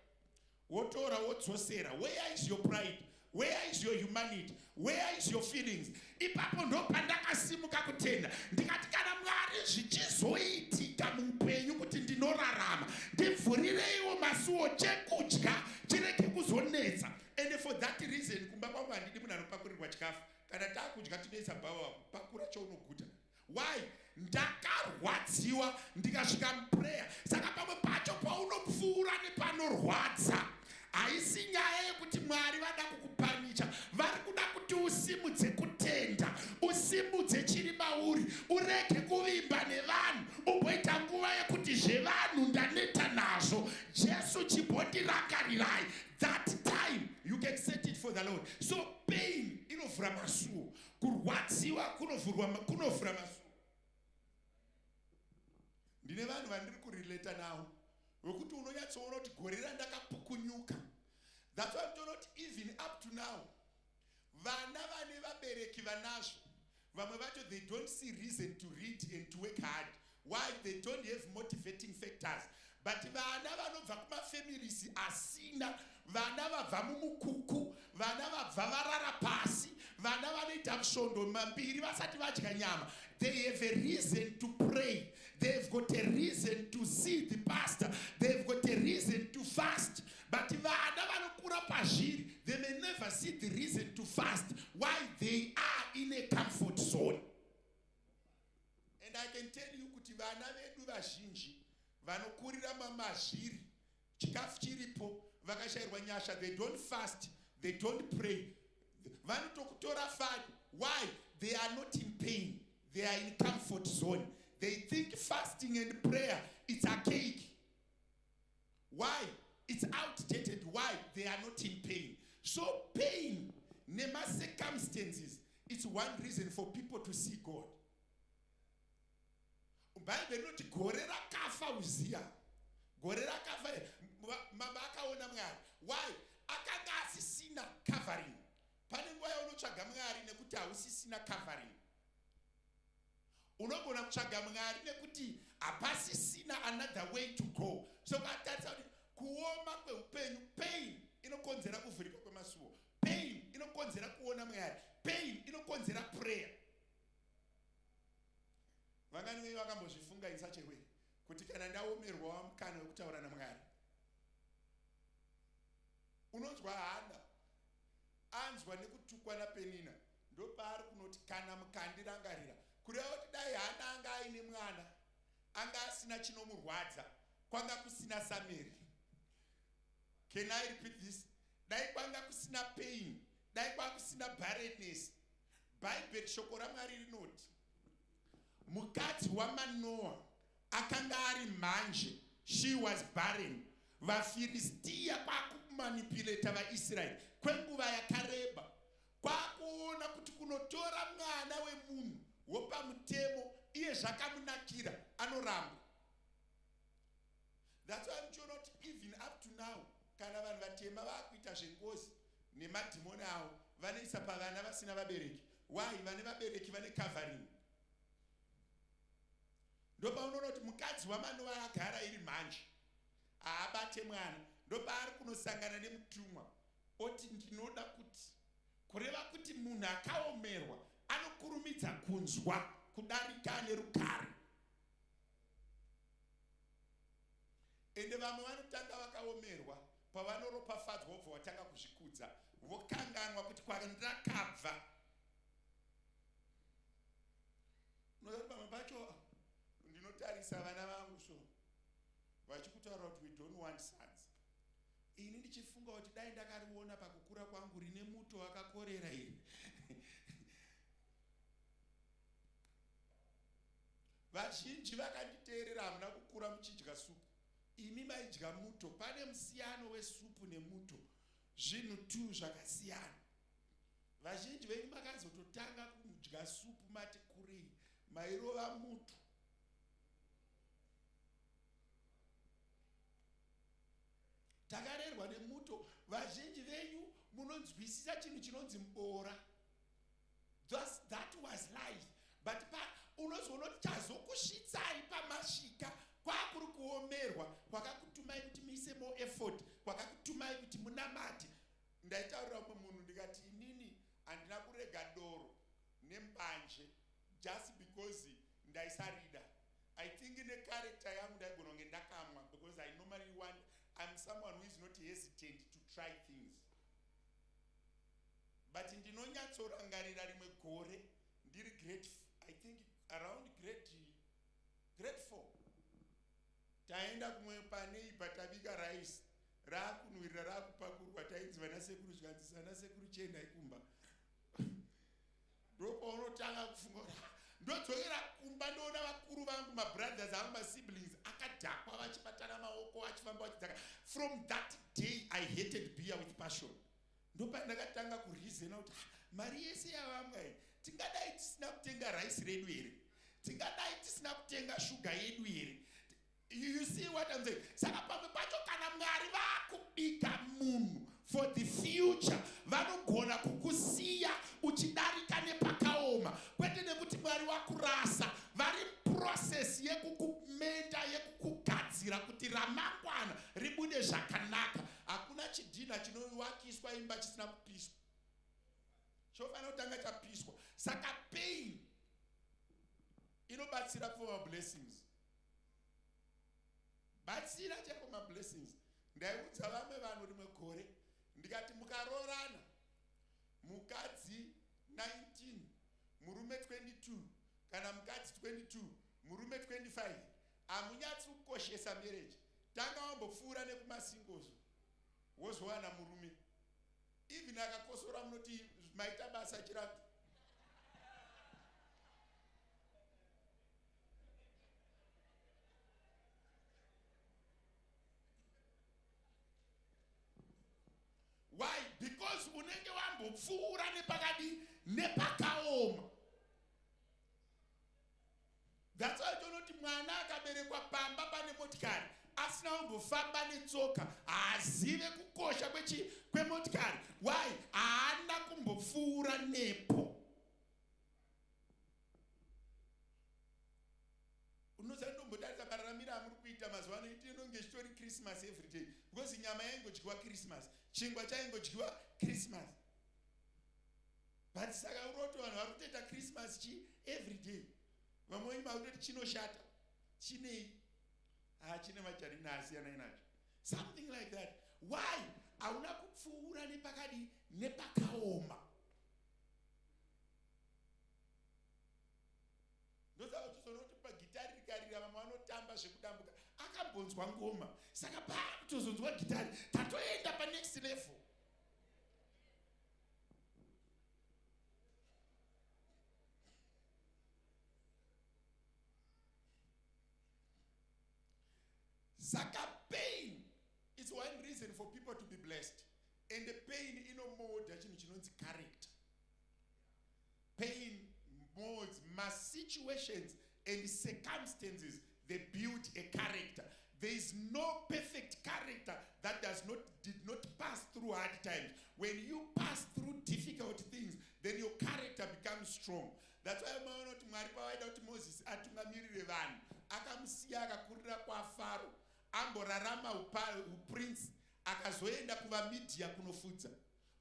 Wotora wodzosera. Where is your pride? Where is your humanity? Where is your feelings? Ipapo ndopandakasimuka kutenda ndikati kana Mwari zvichizoitika muupenyu kuti ndinorarama, ndivhurireiwo masuo, chekudya chirege kuzonetsa. And for that reason kumba kwangu handidi munhu anopakurirwa chikafu. Kana taakudya tinoisa bhawa, pakura chaunoguta. Why? Ndakarwadziwa ndikasvika muprayer. Saka pamwe pacho paunopfuura nepanorwadza, haisi nyaya yekuti Mwari vada kukupanicha, vari kuda kuti usimudze kutenda, usimudze chiri mauri, urege kuvimba nevanhu, umboita nguva yekuti zvevanhu ndaneta nazvo, Jesu chimbondirangarirai. That time you can set it for the Lord. So pain inovhura masuo, kurwadziwa kunovhura masuo. Ndine vanhu vandiri kurelata navo wekuti unonyatsoona kuti gore randakapukunyuka. That's why nditoona kuti even up to now vana vane vabereki vanazvo, vamwe vacho they don't see reason to read and to work hard. Why? They don't have motivating factors. But vana vanobva kumafamilies asina, vana vabva mumukuku, vana vabva varara pasi, vana vanoita svondo mambiri vasati vadya nyama, they have a reason to pray, they've got a reason to see the pastor, they've got a reason to fast. But vana vanokura pazviri, they may never see the reason to fast. Why? They are in a comfort zone. And I can tell you kuti vana vedu vazhinji vanokurira mamazviri, chikafu chiripo, vakashayirwa nyasha, they don't fast, they don't pray, vanotokutora fani. Why? They are not in pain, they are in comfort zone. They think fasting and prayer, it's archaic. Why? It's outdated. Why? They are not in pain. So pain nema-circumstances, it's one reason for people to see God. Bhaibheri rinoti gore rakafa Uziya, gore rakafa mama akaona Mwari. Why? Akanga asisina covering. Pane nguva yaunotsvaga Mwari nekuti hausisina covering. Unogona kutsvaga Mwari nekuti hapasisina another way to go. So katarisa kuti kuoma kweupenyu, pain inokonzera kuvhurika kwemasuo, pain inokonzera kuona Mwari, pain inokonzera prayer. Vangani venyu vakambozvifunga in such a way kuti kana ndaomerwa wamukana wekutaura naMwari? Unonzwa Hana anzwa nekutukwa naPenina, ndopaari kunoti kana mukandirangarira. Kureva kuti dai Hana anga aine mwana, anga asina chinomurwadza, kwanga kusina Samueri. Can I repeat this? Dai kwanga kusina pain, dai kwanga kusina barrenness. Bhaibheri, shoko raMwari rinoti mukadzi waManoa akanga ari mhanje, she was barren. VaFiristiya kwakumanipulata vaIsraeri kwenguva yakareba, kwakuona kuti kunotora mwana wemunhu wopa mutemo iye zvakamunakira anoramba. That's why muchiona kuti even up to now kana vanhu vatema vaakuita zvengozi nemadhimoni avo, vanoisa pavana vasina vabereki. Why? Vane vabereki vane covering. Ndopaunoona kuti mukadzi waManova agara iri mhanje, haabate mwana. Ndopaari kunosangana nemutumwa oti ndinoda kuti, kureva kuti munhu akaomerwa anokurumidza kunzwa kudarika ane rugare. Ende vamwe vanotanga vakaomerwa, pavanoropafadzwa vobva vatanga kuzvikudza, vokanganwa kuti kwandakabva. Unoziva kuti pamwe pacho ndinotarisa vana vangu so vachikutaura kuti we don't want sadza, ini ndichifunga kuti dai ndakariona pakukura kwangu rine muto wakakorera iri. Vazhinji vakanditeerera, hamuna kukura muchidya supu, imi maidya muto. Pane musiyano wesupu nemuto, zvinhu tu zvakasiyana. Vazhinji venyu makazototanga kudya supu mati kurei, mairova muto. Takarerwa nemuto. Vazhinji venyu munonzwisisa chinhu chinonzi muboora. That was life. But unozoona kuti chazokusvitsai pamasvika. Kuomerwa kwakakutumai kuti muise more effort, kwakakutumai kuti munamate. Ndaitaurira umwe munhu ndikati, inini handina kurega doro nembanje just because ndaisarida. I think necharacter yangu ndaigona kunge ndakamwa, because I normally want, I'm someone who is not hesitant to try things. But ndinonyatsorangarira rimwe gore ndiri grade, I think around grade 4, taenda kumwe paneighbour, tabika rice, raakunhuhwirira, raakupakurwa. Tainzi vana sekuru, zvikanzi, "Sana sekuru, chiendai kumba." Ndopaunotanga kufunga kuti, "Ah, ndodzokera kumba ndoona vakuru vangu, mabrothers angu, masiblings akadhakwa, vachibatana maoko, vachifamba vachidzaka." From that day I hated beer with passion. Ndopandakatanga kureasona kuti, "Ah, mari yese yavamwe iyi, tingadai tisina kutenga raisi redu here? Tingadai tisina kutenga shuga yedu here?" You see what I'm saying? Saka pamwe pacho kana Mwari vaakubika munhu for the future, vanogona kukusiya uchidarika nepakaoma, kwete nekuti Mwari wakurasa. Vari process yekukumenda, yekukugadzira kuti ramangwana ribude zvakanaka. Hakuna chidhina chinovakiswa imba chisina kupiswa, chofanira kutanga chapiswa. Saka pain inobatsira for mablessings, batsira chaiko mablessings. Ndaiudza vamwe vanhu rimwe gore ndikati, mukaroorana, mukadzi 19, murume 22, kana mukadzi 22, murume 25, hamunyatsi kukoshesa marriage. Tanga wambopfuura nekumasingozo, wozowana murume, even akakosora munoti, "Maita basa, chiratu." Why? Because unenge wambopfuura nepakadi, nepakaoma. That's why tonoti mwana akaberekwa pamba pane motikari, asina kumbofamba netsoka, haazive kukosha kwemotikari. Why? Haana kumbopfuura nepo. Unoziva, ndombotarisa mararamiro amuri kuita mazuva ano, inonge chitori Christmas every day, because nyama yaingodyiwa Christmas, chingwa chaingodyiwa Christmas. But saka uroto vanhu vari kutoita Christmas chi every day. Vamwe venyu makutoti chinoshata chinei, ha, chine majarina asiyanai nacho, something like that. Why? Hauna kupfuura nepakadi, nepakaoma. Ndosaka uchizoona kuti pagitari rikarira, vamwe vanotamba zvekudambuka, akambonzwa ngoma. Saka paakutozonzwa gitari, tatoenda panext level. Saka pain is one reason for people to be blessed, and the pain inomolda chinhu chinonzi character. Pain molds masituations and circumstances, they build a character. There is no perfect character that does not did not pass through hard times. When you pass through difficult things, then your character becomes strong. That's why maona kuti Mwari pavaida kuti Mozisi atungamirire vanhu, akamusiya akakurira kwaFaro, amborarama uprince, akazoenda kuvaMidhia kunofudza,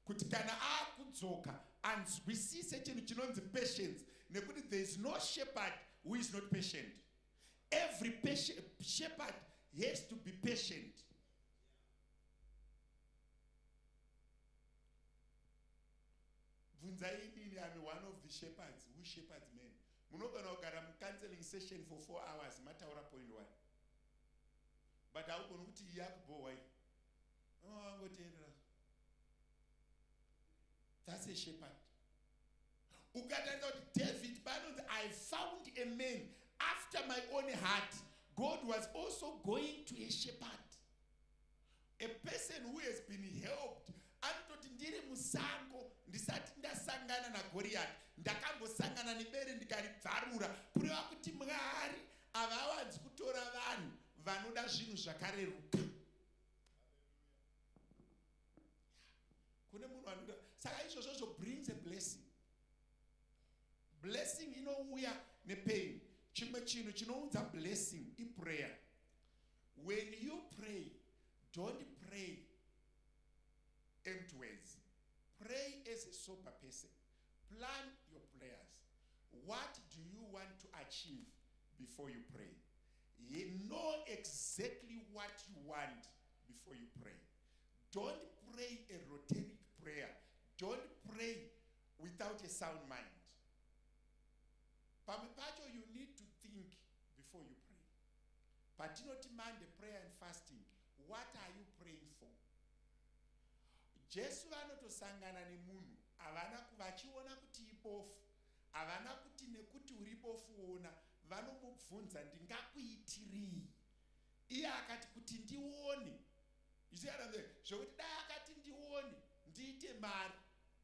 kuti kana akudzoka anzwisise chinhu chinonzi patience, nekuti there is no shepherd who is not patient. Every shepherd has to be patient. Bvunzai inini, I'm one of the shepherds who shepherds men. Munogona kugara mucounseling session for 4 hours, mataura point one, but haugoni kuti iyi yakubhohwa iyi, vangoteerera. That's a shepherd. Ukatarisa kuti David paanonzi, "I found a man after my own heart," God was also going to a shepherd, a person who has been helped. Anototi, "Ndiri musango, ndisati ndasangana naGoriyati, ndakambosangana nebere ndikaribvarura." Kureva kuti Mwari havawanzi kutora vanhu vanoda zvinhu zvakareruka. Kune munhu anoda. Saka izvozvozvo brings a blessing. Blessing inouya nepain. Chimwe chinhu chinounza blessing iprayer. When ndikukorobha pese. Plan your prayers. What do you want to achieve before you pray? You know exactly what you want before you pray. Don't pray a rhetoric prayer. Don't pray without a sound mind. Pamwe pacho you need to think before you pray. Patinoti Monday prayer and fasting, what are you praying for? Jesu vanotosangana nemunhu havana vachiona kuti ibofu havana kuti nekuti uri bofu ona vanomubvunza ndingakuitirii iye akati kuti ndione. You see what I'm saying? Zvekuti dai akati ndione ndiite mari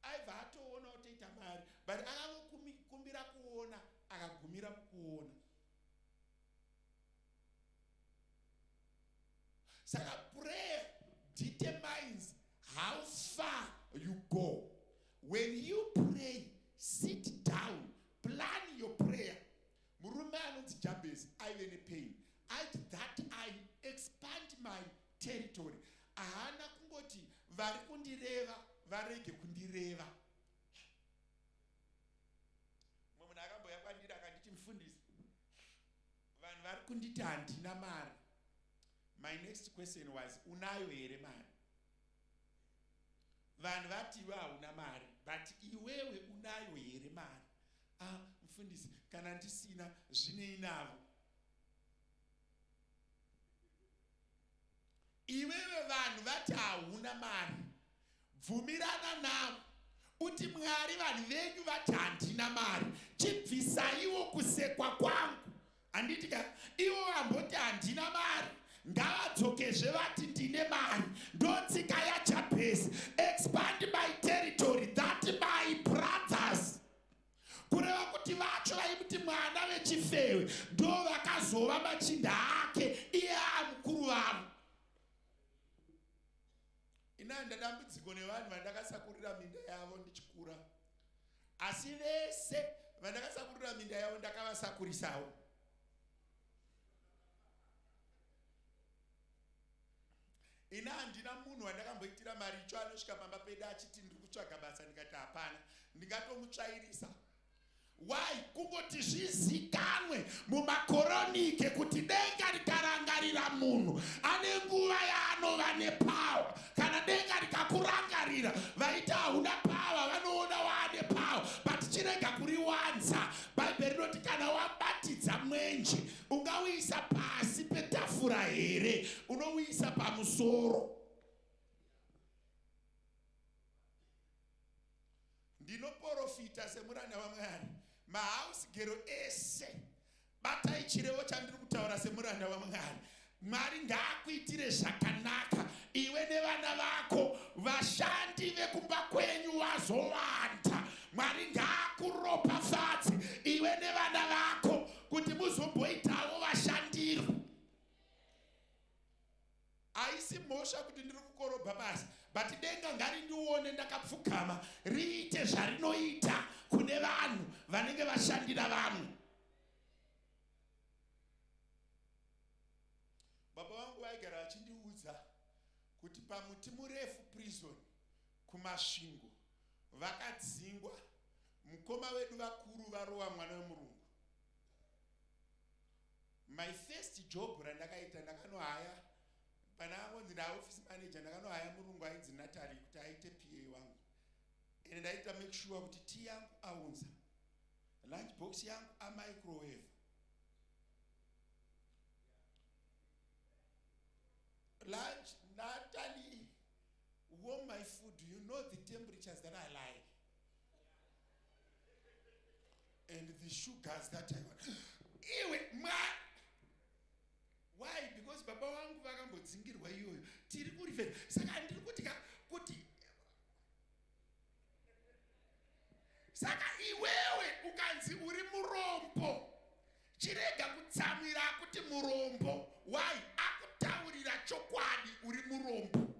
aibva atoona otoita mari but akangokumbira kuona akagumira mukuona. Saka prayer determines how far you go. When you pray, sit down, plan your prayer. Murume anonzi Jabez aive nepain. Aiti that I expand my territory. Haana kungoti vari kundireva varege kundireva. Mumwe munhu akambouya kwandiri akanditi mufundisi, vanhu vari kunditi handina mari. My next question was unayo here mari? Vanhu vati iwe hauna mari but iwewe unayo here mari? Ah mufundisi kana ndisina zvinei navo. Iwewe vanhu vati hauna mari. Bvumirana navo uti Mwari vanhu venyu vati handina mari chibvisaiwo kusekwa kwangu. Handiti ka ivo vamboti handina mari ngavadzokezve vati ndine mari. Ndotsika yaJabhezi. Expand my territory that my brothers kureva kuti vacho vaimuti mwana vechifewe ndo vakazova machinda ake iye amukuru vavo. Ini handina dambudziko nevanhu vandakasakurira minda yavo ndichikura asi vese vandakasakurira minda yavo ndakavasakurisawo. Ini handina munhu wandakamboitira maricho anosvika pamba pedu achiti ndiri kutsvaga basa ndikati hapana ndingatomutsvairisa. Why? Kungoti zvizikanwe mumakoronike kuti denga rikarangarira munhu ane nguva yaanova nepower. Kana denga rikakurangarira vaita hauna power vanoona waane power but chirega kuriwanza. Bhaibheri rinoti kana wabatidza mwenje ungauisa pasi petafura here? Unouisa pamusoro. Ndinoporofita semuranda waMwari. Mahouse gero ese batai chirevo chandiri kutaura semuranda waMwari. Mwari ngaakuitire zvakanaka iwe nevana vako, vashandi vekumba kwenyu vazowanda. Mwari ngaakuropafadze iwe nevana vako kuti muzomboitawo vashandirwi. Haisi mhosva kuti ndiri kukorobha basa but denga ngarindione ndakapfugama riite zvarinoita kune vanhu vanenge vashandira vamwe. Baba vangu vaigara vachindiudza kuti pamuti murefu prison kuMasvingo vakadzingwa mukoma vedu vakuru varova mwana wemurungu. My first job randakaita ndakanohaya pana angonzi ndaoffice manager ndakanohaya murungu ainzi Natalie kuti aite PA wangu. Ende ndaita make sure kuti tea yangu aunza, lunch box yangu amicrowave. Lunch, Natalie, warm my food. You know the temperatures that I like. And the sugars that I want. Iwe, mwa. Why? Because baba vangu vakambodzingirwa iyoyo. Tiri kurifeta. Saka ndiri kuti ka kuti saka iwewe ukanzi uri murombo chirega kutsamwira akuti murombo. Why? Akutaurira chokwadi uri murombo.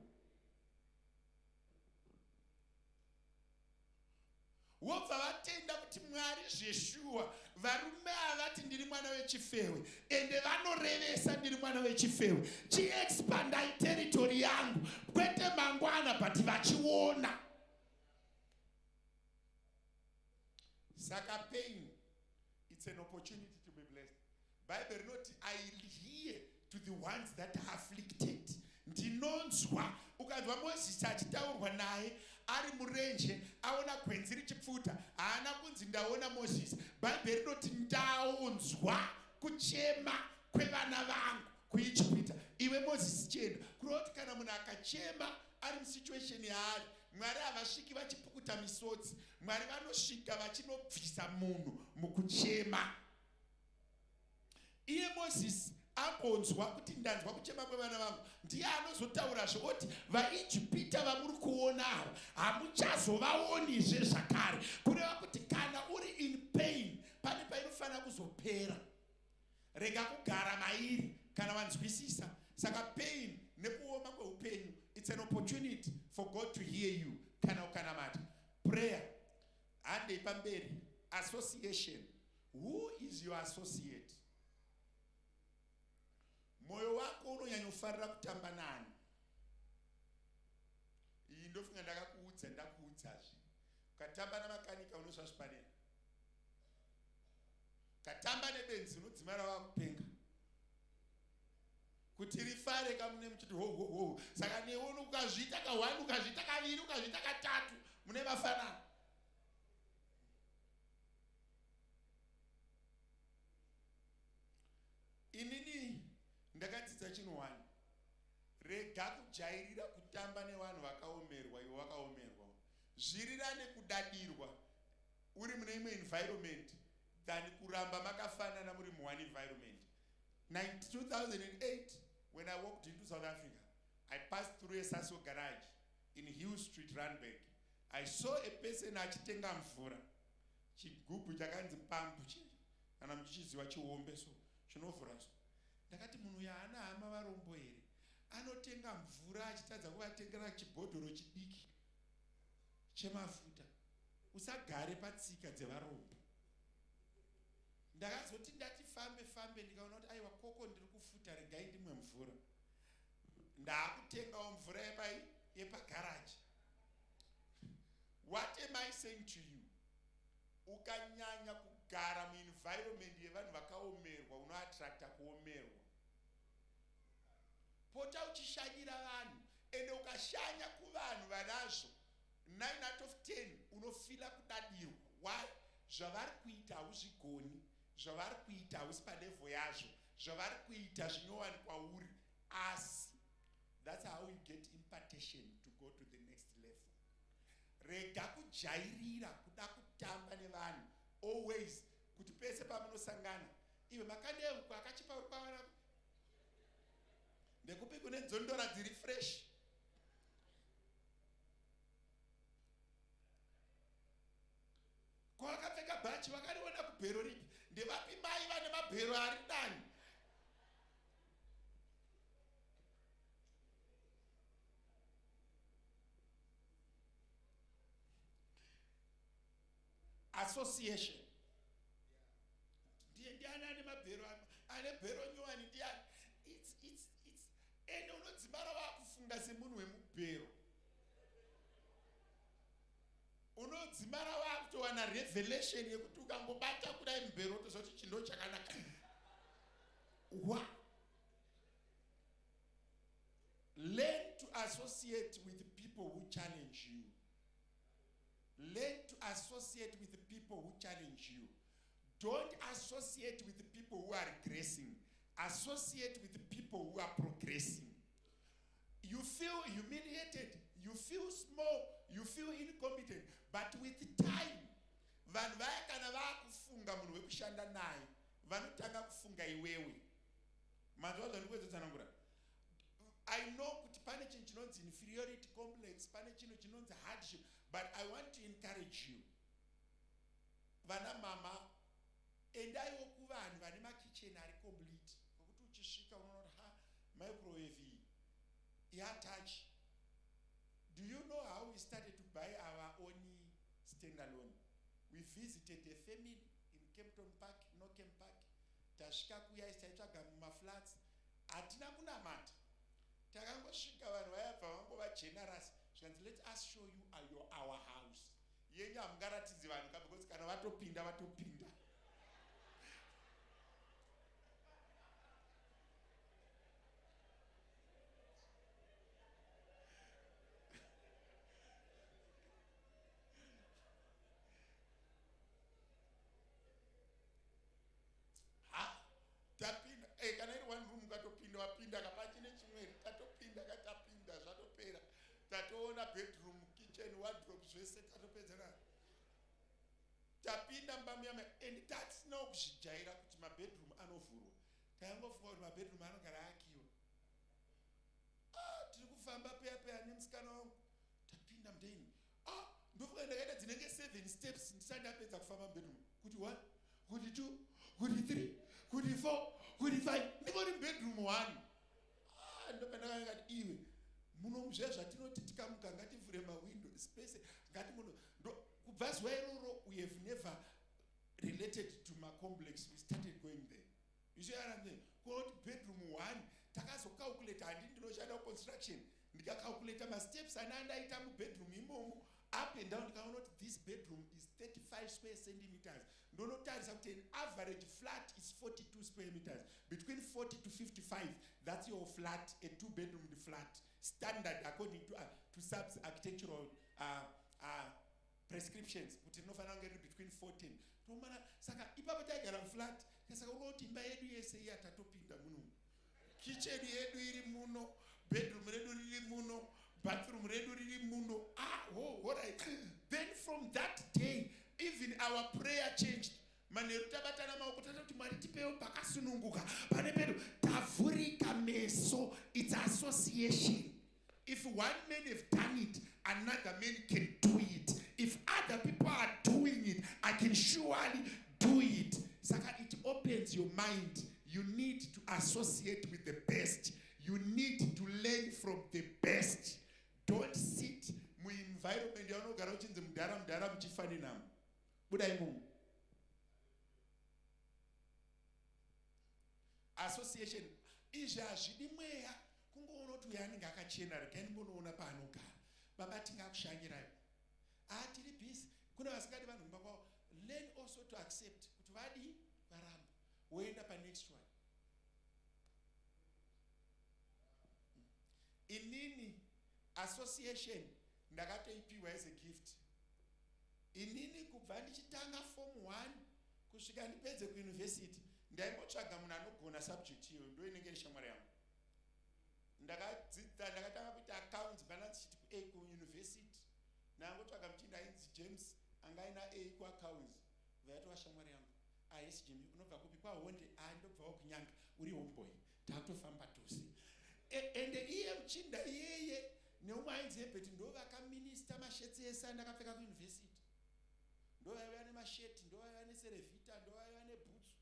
Vobva vatenda kuti Mwari zveshuwa varume ava vati ndiri mwana wechifewe ende vanorevesa ndiri mwana wechifewe. Chiexpandai territory yangu kwete mangwana but vachiona. Saka pain, it's an opportunity to be blessed. Bible rinoti, "I hear to the ones that are afflicted." Ndinonzwa. Ukanzwa Mozisi achitaurwa naye ari murenje, aona gwenzi richipfuta, haana kunzi, "Ndaona Mozisi." Bhaibheri rinoti, "Ndaunzwa kuchema kwevana vangu kuIjipita. Iwe Mozisi, chienda." Kureva kuti kana munhu akachema ari musituation yaari, Mwari havasviki vachipukuta misodzi. Mwari vanosvika vachinobvisa munhu mukuchema. Iye Mozisi ambonzwa kuti, "Ndanzwa kuchema kwevana vangu," ndiye anozotaurazve oti, "VaIjipita vamuri kuona ava hamuchazovaonizve zvakare." Kureva kuti kana uri in pain, pane painofanira kuzopera. Rega kugara mairi kana vanzwisisa. Saka pain nekuoma kweupenyu, it's an opportunity for God to hear you kana ukanamata. Prayer. Handei pamberi. Association. Who is your associate? Mwoyo wako unonyanyofarira kutamba nani? Iyi ndofunga ndakakuudza, ndakuudzazve. Ukatamba namakanika, unozva zvipanera. Ukatamba nebenzi, unodzimara wakupenga kuti rifare kamune muchiti ho ho ho. Saka newe ukazviita ka1, ukazviita kaviri, ukazviita katatu, mune mafanana. Inini ndakadzidza chinhu one: rega kujairira kutamba nevanhu vakaomerwa iwe wakaomerwa. Zvirirane kudadirwa uri mune imwe environment than kuramba makafanana muri muone environment. 2008, when I walked into South Africa, I passed through a Sasol garage in Hill Street, Randburg. I saw a person achitenga mvura, chigubhu chakanzi pampu chi, kana muchichiziva, chiombe so, chinovhura so. Ndakati, "Munhu uyu haana hama varombo here? Anotenga mvura achitadza kuvatengera chibhodhoro chidiki chemafuta." Usagare patsika dzevarombo. Ndakazoti ndati fambe fambe, ndikaona kuti aiwa, koko ndiri kufuta, regai ndimwe mvura. Ndaakutengawo mvura yepai yepagaraji. What am I saying to you? Ukanyanya kugara muenvironment yevanhu vakaomerwa, unoattracta kuomerwa. Pota uchishanyira vanhu, ende ukashanya kuvanhu vanazvo, 9 out of 10 unofeela kudadirwa. Why? Zvavari kuita hauzvigoni, zvavari kuita hausi palevel yazvo, zvavari kuita zvinyowani kwauri. Asi that's how you get impartation to go to the next level. Rega kujairira kuda kutamba nevanhu always, kuti pese pamunosangana, iwe makandeuko akachipa uri kwawana ndekupi kune nzondora dziri fresh. Kwavakapfeka bhachi vakariona kubhero ripi? Ndevapi mai vane mabhero ari dani? Association. Ndiye ndiani ane mabhero, ane bhero nyowani ndiani? It's ende unodzimara vakufunga semunhu wemubhero. Unodzimara vakutowana revelation yekuti ukangobata kudai mubhero, utoziva kuti chindo chakanaka wa. Learn to associate with people who challenge you. Learn to associate with people who challenge you. Don't associate with people who are regressing. Associate with people who are progressing. You feel humiliated, you feel small, you feel incompetent, but with time, vanhu vaya kana vaakufunga munhu wekushanda naye, vanotanga kufunga iwewe. Manzwa zvandikuedzotsanangura? I know kuti pane chinhu chinonzi inferiority complex, pane chinhu chinonzi hardship, but I want to encourage you. Vana mama, endaiwo kuvanhu vane makicheni ari complete, kwekuti uchisvika unoona kuti ha, microwave iyi yatouch. Do you know how we started to buy our own standalone? We visited a family in Kempton Park, Nockem Park. Tasvika kuya, taitsvaga mumaflats. Hatina kunamata, takangosvika, vanhu vayabva vangova generous, zvikanzi, "Let us show you your, our house." Yenyu hamungaratidzi vanhu ka, because kana vatopinda vatopinda. Ha, tapinda. Eh, kana iri one room ukatopinda wapinda ka, pachine chimwe tatopinda ka, tapinda zvatopera, tatoona bedroom, kitchen, wardrobe, zvese tatopedzana. Tapinda mumba muya and tatisinawo kuzvijaira kuti mabedroom anovhurwa. Taingofunga kuti mabedroom anogara akiwa. Ah, tiri kufamba peya peya nemusikana wangu, tapinda mudeni. Ah, ndofunga ndakaita dzinenge 7 steps ndisati ndapedza kufamba mubedroom, kuti 1, kuti 2, kuti 3, kuti 4, kuti 5, ndingori mubedroom 1. Ah, ndopandakangati iwe muno zviya zvatinoti tikamuka ngativhure mawindo space ngati muno. Kubva zuva iroro we have never related to macomplex. We started going there, you see what I'm saying? Kunoti bedroom 1, takazocalculata, handi ndinoshanda kuconstruction, ndikacalculata masteps ana andaita mubedroom imomo up and down, ndikaona kuti this bedroom is 35 square centimeters. Ndonotarisa kuti an average flat is 42 square meters, between 40 to 55, that's your flat, a two bedroom flat standard according to SABS architectural prescriptions, kuti rinofanira kunge riri between 14 tomana. Saka ipapo taigara muflat. Saka unoti imba yedu yese iya tatopinda muno, kitchen yedu iri muno, bedroom redu riri muno, bathroom redu riri muno. Ah, oh, alright. Then from that day even our prayer changed. Manheru tabatana maoko, tata kuti Mwari tipewo pakasununguka pane pedu, tavhurika meso. It's association. If one man have done it, another man can do it. If other people are doing it, I can surely do it. Saka it opens your mind. You need to associate with the best. You need to learn from the best. Don't sit muenvironment yaunogara uchinzi mudhara, mudhara, muchifaninamo. Buda imomo. Association. Izvi hazvidi mweya, kungoona kuti uyo anenge akachena, regai ndimbonoona paanogara. Baba, tingakushanyirai? Ah, tiri busy. Kune vasingadi vanhu kumba kwavo. Learn also to accept kuti vadii, varamba, woenda panext one. Inini association ndakatoipiwa as a gift. Inini kubva ndichitanga form 1 kusvika ndipedze kuuniversity, ndaimbotsvaga munhu anogona subject iyoyo, ndo inenge iri shamwari yangu. Ndakadzidza, ndakatanga kuita accounts, balance sheet ku kuuniversity, ndangotsvaga muchinda ainzi James, anga aina A kuaccounts, vaitova shamwari yangu. Ahesi Jimi, unobva kupi? Kwahonde. A, ndobvawo kunyanga, uri homeboy, takutofamba tose. Ende iye muchinda iyeye neumwe ainzi Hebert ndo vakaminista mashirts ese andakapfeka kuuniversity. Ndo vaiva nemasheti, ndo vaiva neserevhita, ndo vaiva nebhutsu,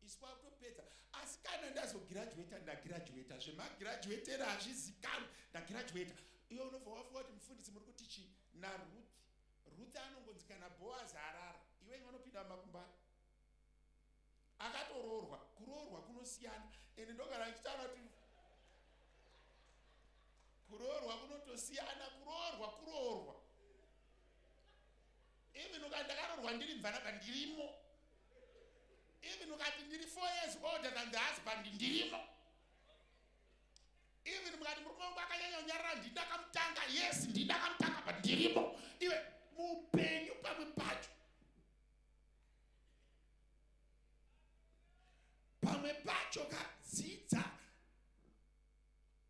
isu kwakutopedza. Asi kana ndazogirajueta, ndagirajueta, zvemagirajuetera hazvizikanwi, ndagirajueta. Iwe unobva wafunga kuti mufundisi muri kuti chii naRuth? Ruth anongonzi kana Boaz arara, iwe vanopinda mumakumba akatoroorwa. Kuroorwa kunosiyana, ende ndogara ndichitaura kuti kuroorwa kunotosiyana. Kuroorwa kuroorwa. Even ukati ndakaroorwa ndiri mvanaka, ndirimo. Even ukati ndiri 4 years older than the husband, ndirimo. Even mukati murume wangu akanyanya kunyarara, ndindakamutanga, yes, ndindakamutanga, but ndirimo. Iwe muupenyu pamwe pacho kadzidza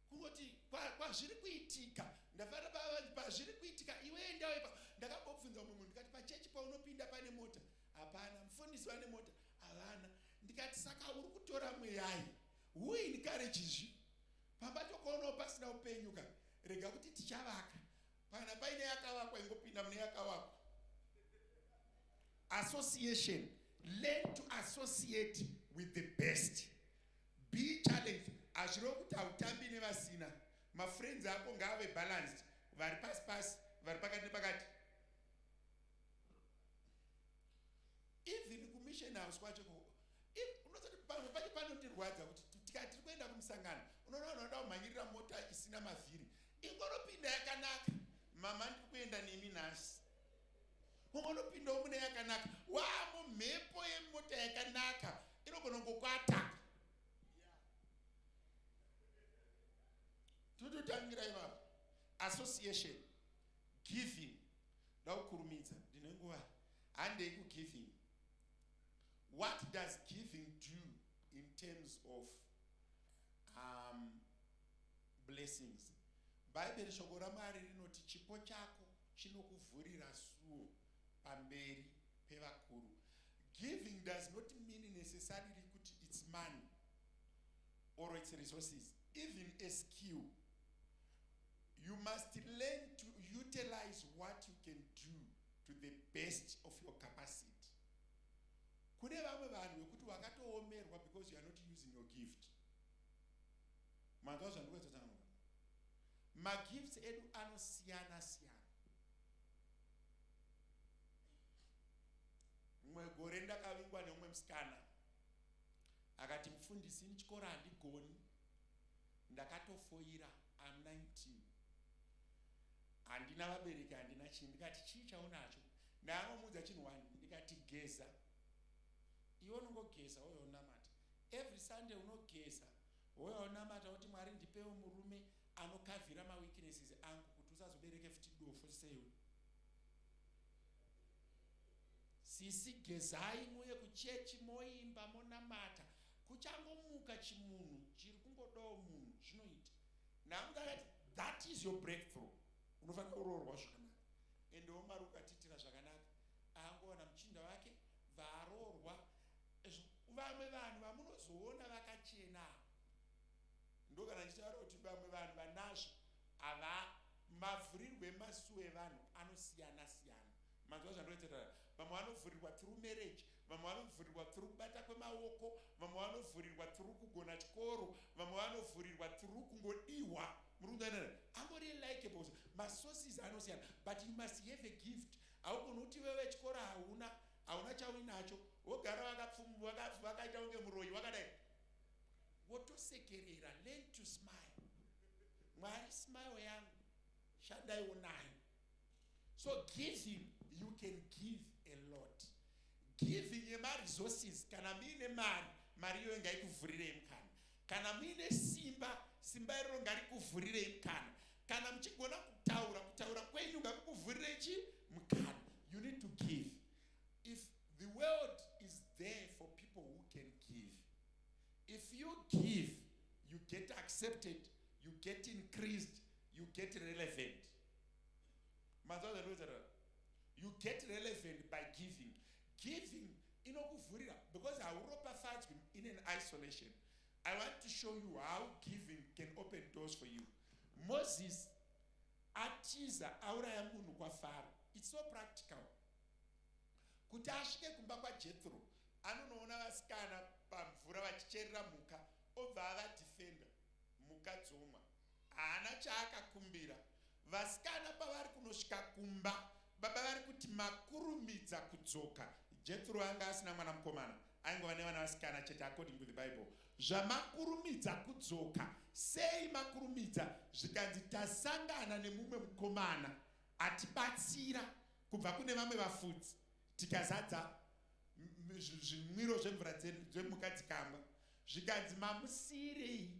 kungoti kwazviri kuitika. Ndafanira pazviri kuitika, iwe endawo ipa. Ndakambobvunza mumwe munhu, ndikati pachechi paunopinda pane mota? Hapana. Mufundisi vane mota? Havana. Ndikati saka uri kutora mweyai? Who encourages you? Pamba tokoonawo pasina upenyu ka. Rega kuti tichavaka. Pana paine yakavakwa, ingopinda mune yakavakwa. Association. Learn to associate with the best. Be challenged. Hazvirevo kuti hautambi nevasina. Mafriends ako ngaave balanced, vari pasi pasi, vari pakati nepakati. Even kumission house kwacho, unozoti pamwe pacho panotirwadza kuti tikati tiri kuenda kumusangano, unoona vanhu vanoda kumhanyirira mota isina mavhiri. Ingonopinda yakanaka. Mama, ndiri kuenda nemi nhasi. Ungonopindawo mune yakanaka, waamumhepo yemota yakanaka inogona kungokuataka. Tototangira ipapo. Association, giving. Ndakukurumidza, ndine nguva. Handei kugiving. What does giving do in terms of blessings? Bhaibheri, shoko raMwari rinoti chipo chako chinokuvhurira suo pamberi pevakuru. Giving does not mean necessarily kuti it's money or its resources. Even a skill, you must learn to utilize what you can do to the best of your capacity. Kune vamwe vanhu vekuti wakatoomerwa because you are not using your gift. Manzwa zvandikuetsa? Magifts edu anosiyana siyana. Mumwe gore ndakavingwa nemumwe musikana, akati, "Mufundisi, ini chikoro handigoni, ndakatofoira. Am 19, handina vabereki, handina chii." Ndikati, "Chii chaunacho?" Ndaangomuudza chinhu one, ndikati, "Geza iwe, unongogeza woya unamata every Sunday, unogeza woya unamata kuti, 'Mwari, ndipewo murume anokavhira maweaknesses angu kuti usazobereke futi dofo sewe.' Sisi, gezai, muye kuchechi, moimba, monamata. Kuchangomuka chimunhu chiri kungodawo munhu, zvinoita." Namuti akati, "That is your breakthrough, unofanira kuroorwa zvakanaka." Endewo Mwari ukatiitira zvakanaka, aangowana muchinda wake, bvaaroorwa. Vamwe vanhu vamunozoona vakachena, ndokana ndichitaura kuti vamwe vanhu vanazvo hava. Mavhurirwo emasuo evanhu anosiyana siyana. Manzwa zvandoitira? Vamwe vanovhurirwa through marriage, vamwe vanovhurirwa through kubata kwemaoko, vamwe vanovhurirwa through kugona chikoro, vamwe vanovhurirwa through kungodiwa. Muri kunzwanana? Angori likeable. Masources anosiyana, but you must have a gift. Haugoni kuti wewe chikoro hauna, hauna chauinacho, wogara wakaita kunge muroyi wakadai, wotosekerera. Learn to smile. Mwari, smile yangu shandaiwo nayo. So giving, you can give a lot. Giving yemaresources, kana muine mari, mari iyoyo ngaikuvhurirei mukana. Kana muine simba, simba iroro ngarikuvhurirei mukana. Kana muchigona kutaura, kutaura kwenyu ngakukuvhurirei chi mukana. You need to give. If the world is there for people who can give, if you give, you get accepted, you get increased, you get relevant. Manzwa? You get relevant by giving. Giving inokuvhurira because hauropafadzwi in an isolation. I want to show you how giving can open doors for you. Moses atiza, auraya munhu kwaFaro. It's so practical. Kuti asvike kumba kwaJethro, anonoona vasikana pamvura vachicherera mhuka, obva avadhifenda, mhuka dzomwa. Haana chaakakumbira. Vasikana pavari kunosvika kumba, baba vari kuti, "Makurumidza kudzoka." Jethro anga asina mwana mukomana, aingova nevana vasikana chete according to the Bible. "Zvamakurumidza kudzoka sei? Makurumidza." Zvikanzi, "Tasangana nemumwe mukomana atibatsira kubva kune vamwe vafudzi, tikazadza zvimwiro zvemvura dzemhuka dzikamwa." Zvikanzi, "Mamusiyirei?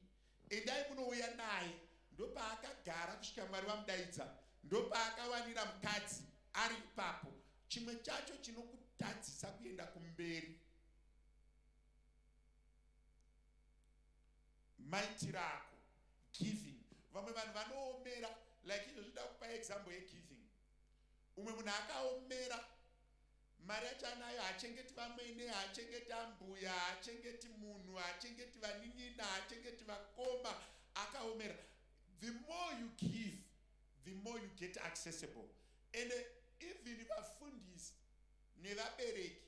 Endai munouya naye." Ndopaakagara kusvika Mwari vamudaidza. Ndopaakawanira mukadzi ari ipapo. Chimwe chacho chinokutadzisa kuenda kumberi maitiro ako. Giving. Vamwe vanhu vanoomera, like izvo zvida kupa example yegiving. Umwe munhu akaomera, mari yacho anayo, haachengeti vamwene, haachengeti ambuya, haachengeti munhu, haachengeti vanin'ina, haachengeti vakoma, akaomera. The more you give, the more you get accessible. And even vafundisi nevabereki,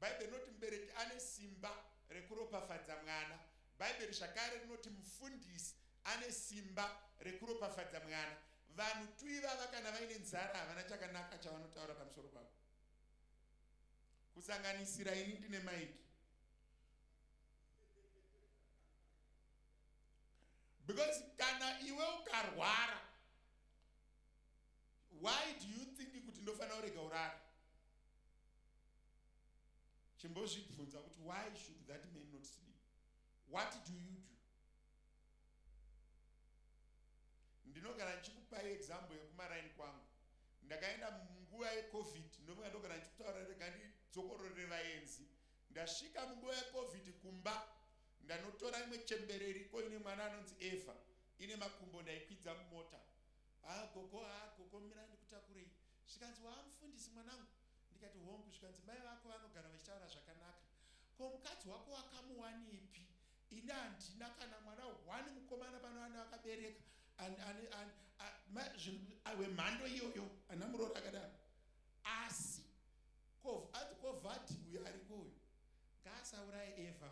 Bhaibheri rinoti mubereki ane simba rekuropafadza mwana. Bhaibheri zvakare rinoti mufundisi ane simba rekuropafadza mwana. Vanhu tuivava kana vaine nzara, havana chakanaka chavanotaura pamusoro pavo, kusanganisira ini ndine maiki, because kana iwe ukarwara, why do you think kuti ndofanira kurega urara? Chimbozvibvunza kuti why should that man not sleep? What do you do? Ndinogara ndichikupai example yekumaraini kwangu. Ndakaenda munguva yeCovid. Ndofunga ndogara ndichikutaura, rega ndidzokorore vaenzi. Ndasvika munguva yeCovid kumba, ndanotora imwe chembere iriko ine mwana anonzi Eva, ine makumbo. Ndaikwidza mumota. "Ha gogo, ha gogo, mirai ndikutakurei." Zvikanzi, "Waamufundisi, mwanangu?" Ndikati, "Hongu." Zvikanzi, "Mai vako vanogara vachitaura zvakanaka. Ko mukadzi wako wakamuwanipi? Ini handina kana mwana one mukomana pano ane akabereka wemhando iyoyo." Ana murori akadaro. Asi anzi kovhadhi uyo ariko uyu ngaasauraye Eva.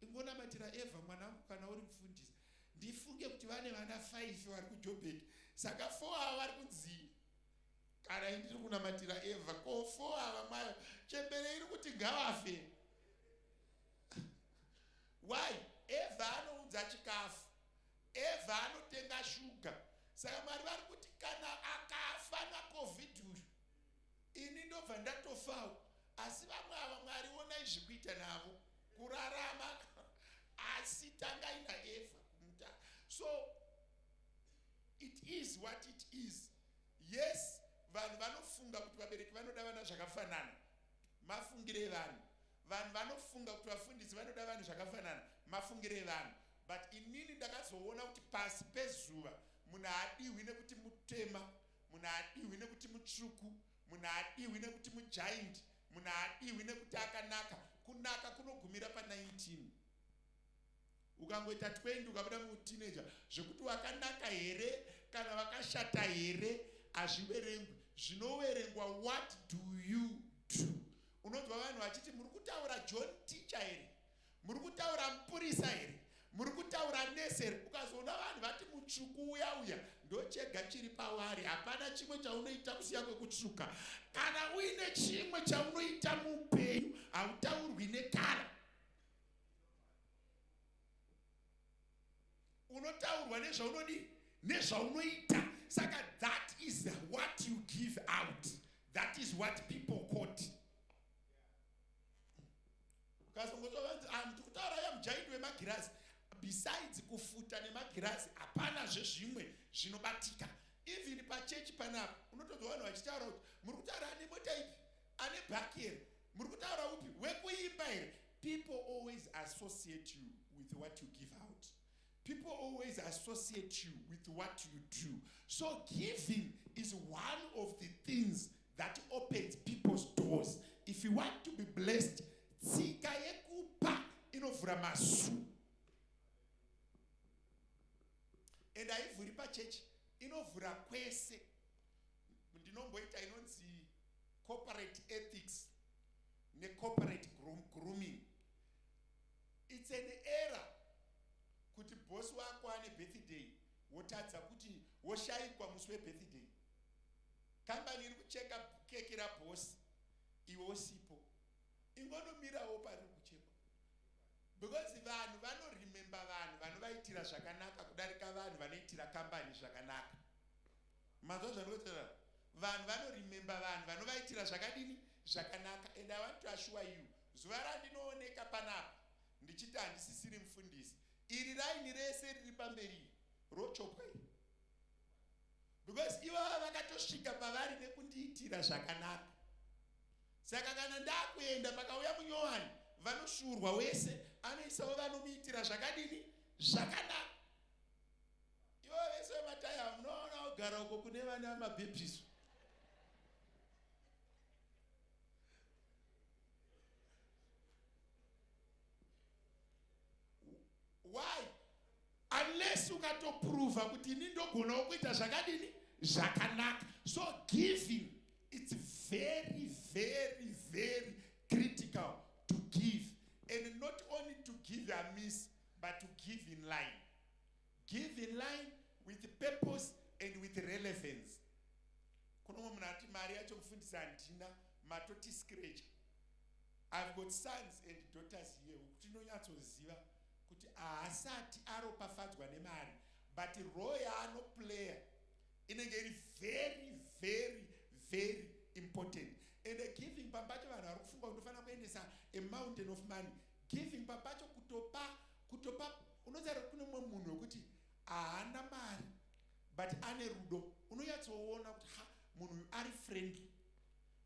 Ingonamatira Eva, mwanangu, kana uri mufundisi. Ndifunge kuti vane vana 5 vari kuJobek, saka 4 ava vari kunzii? Kana indiri kunamatira Eva, ko 4 ava mayo chembere iri kuti ngavafe? Why? Eva anounza chikafu, Eva anotenga shuga. Saka Mwari vari kuti kana akafa naCovid uyu, ini ndobva ndatofawo. Asi vamwe ava, Mwari onai zvekuita navo kurarama, asi tangai naEvha kumuta. So it is what it is. Yes, vanhu vanofunga kuti vabereki vanoda vana zvakafanana, mafungiro evanhu. Vanhu vanofunga kuti vafundisi vanoda vanhu zvakafanana, mafungiro evanhu. But inini ndakazoona kuti pasi pezuva munhu haadiwi nekuti mutema, munhu haadiwi nekuti mutsvuku, munhu haadiwi nekuti mugiant, munhu haadiwi nekuti akanaka. Kunaka kunogumira pa19. Ukangoita 20, ukabuda muteenager, zvekuti wakanaka here kana vakashata here hazviverengwi. Zvinoverengwa, what do you do? Unonzwa vanhu vachiti, "Muri kutaura John Teacher here? Muri kutaura mupurisa here? Muri kutaura nesi here?" Ukazoona vanhu vati mutsvuku uya uya, ndochega chiri pavari. Hapana chimwe chaunoita kusiya kwekutsvuka. Kana uine chimwe chaunoita muupenyu, hautaurwi necolour. Unotaurwa nezvaunodii? Nezvaunoita. Saka that is what you give out, that is what people quote. Ukazongozwa vanzi, "Ah, ndiri kutaura ya mugiant wemagirazi," besides kufuta nemagirazi hapana zvezvimwe zvinobatika. Even pachechi panapa unotonzwa vanhu vachitaura kuti, "Muri kutaura ane mota ipi? Ane bhaki here? Muri kutaura upi wekuimba here?" People always associate you with what you give out. People always associate you with what you do. So giving is one of the things that opens people's doors. If you want to be blessed, tsika yekupa inovhura masu. And haivhuri pachechi, inovhura kwese. Ndinomboita inonzi corporate ethics necorporate grooming. It's an error kuti bosi wako ane birthday, wotadza kuti woshayikwa musi webirthday. Kambani iri kucheka keki rabhosi, iwe usipo. Ingonomirawo pariri kuchekwa, because vanhu vanoremember vanhu vanovaitira zvakanaka kudarika vanhu vanoitira kambani zvakanaka. Manzwa zvandinotaura? Vanhu vanoremember vanhu vanovaitira zvakadini? Zvakanaka. And I want to assure you, zuva randinooneka panapa ndichiti handisisiri mufundisi, iri raini rese riri pamberi rochopwa iri, because ivava vakatosvika pavari nekundiitira zvakanaka. Saka kana ndakuenda, pakauya munyowani, vanoshurwa wese anoisawo vanomuitira zvakadini? Zvakanaka. Ivo vese vemataya munoona kugara uko kune vana vamabhebhiso. Why? Unless ukatoprova kuti ini ndogonawo kuita zvakadini? Zvakanaka. So giving, it's very, very, very critical to give, and not only to give amiss, but to give in line. Give in line with purpose and with relevance. Kuno mumwe munhu ati, "Mari yacho, mufundisi, handina." Matoti scratch. I've got sons and daughters here wekuti ndinonyatsoziva kuti haasati aropafadzwa nemari, but role yaanoplaya inenge iri very, very, very important. And giving pacho, vanhu vari kufunga kuti unofanira kuendesa a mountain of money. Giving papacho kutopa, kutopa. Unoziva kune mumwe munhu wekuti haana mari but ane rudo. Unonyatsoona kuti ha, munhu uyu ari friendly,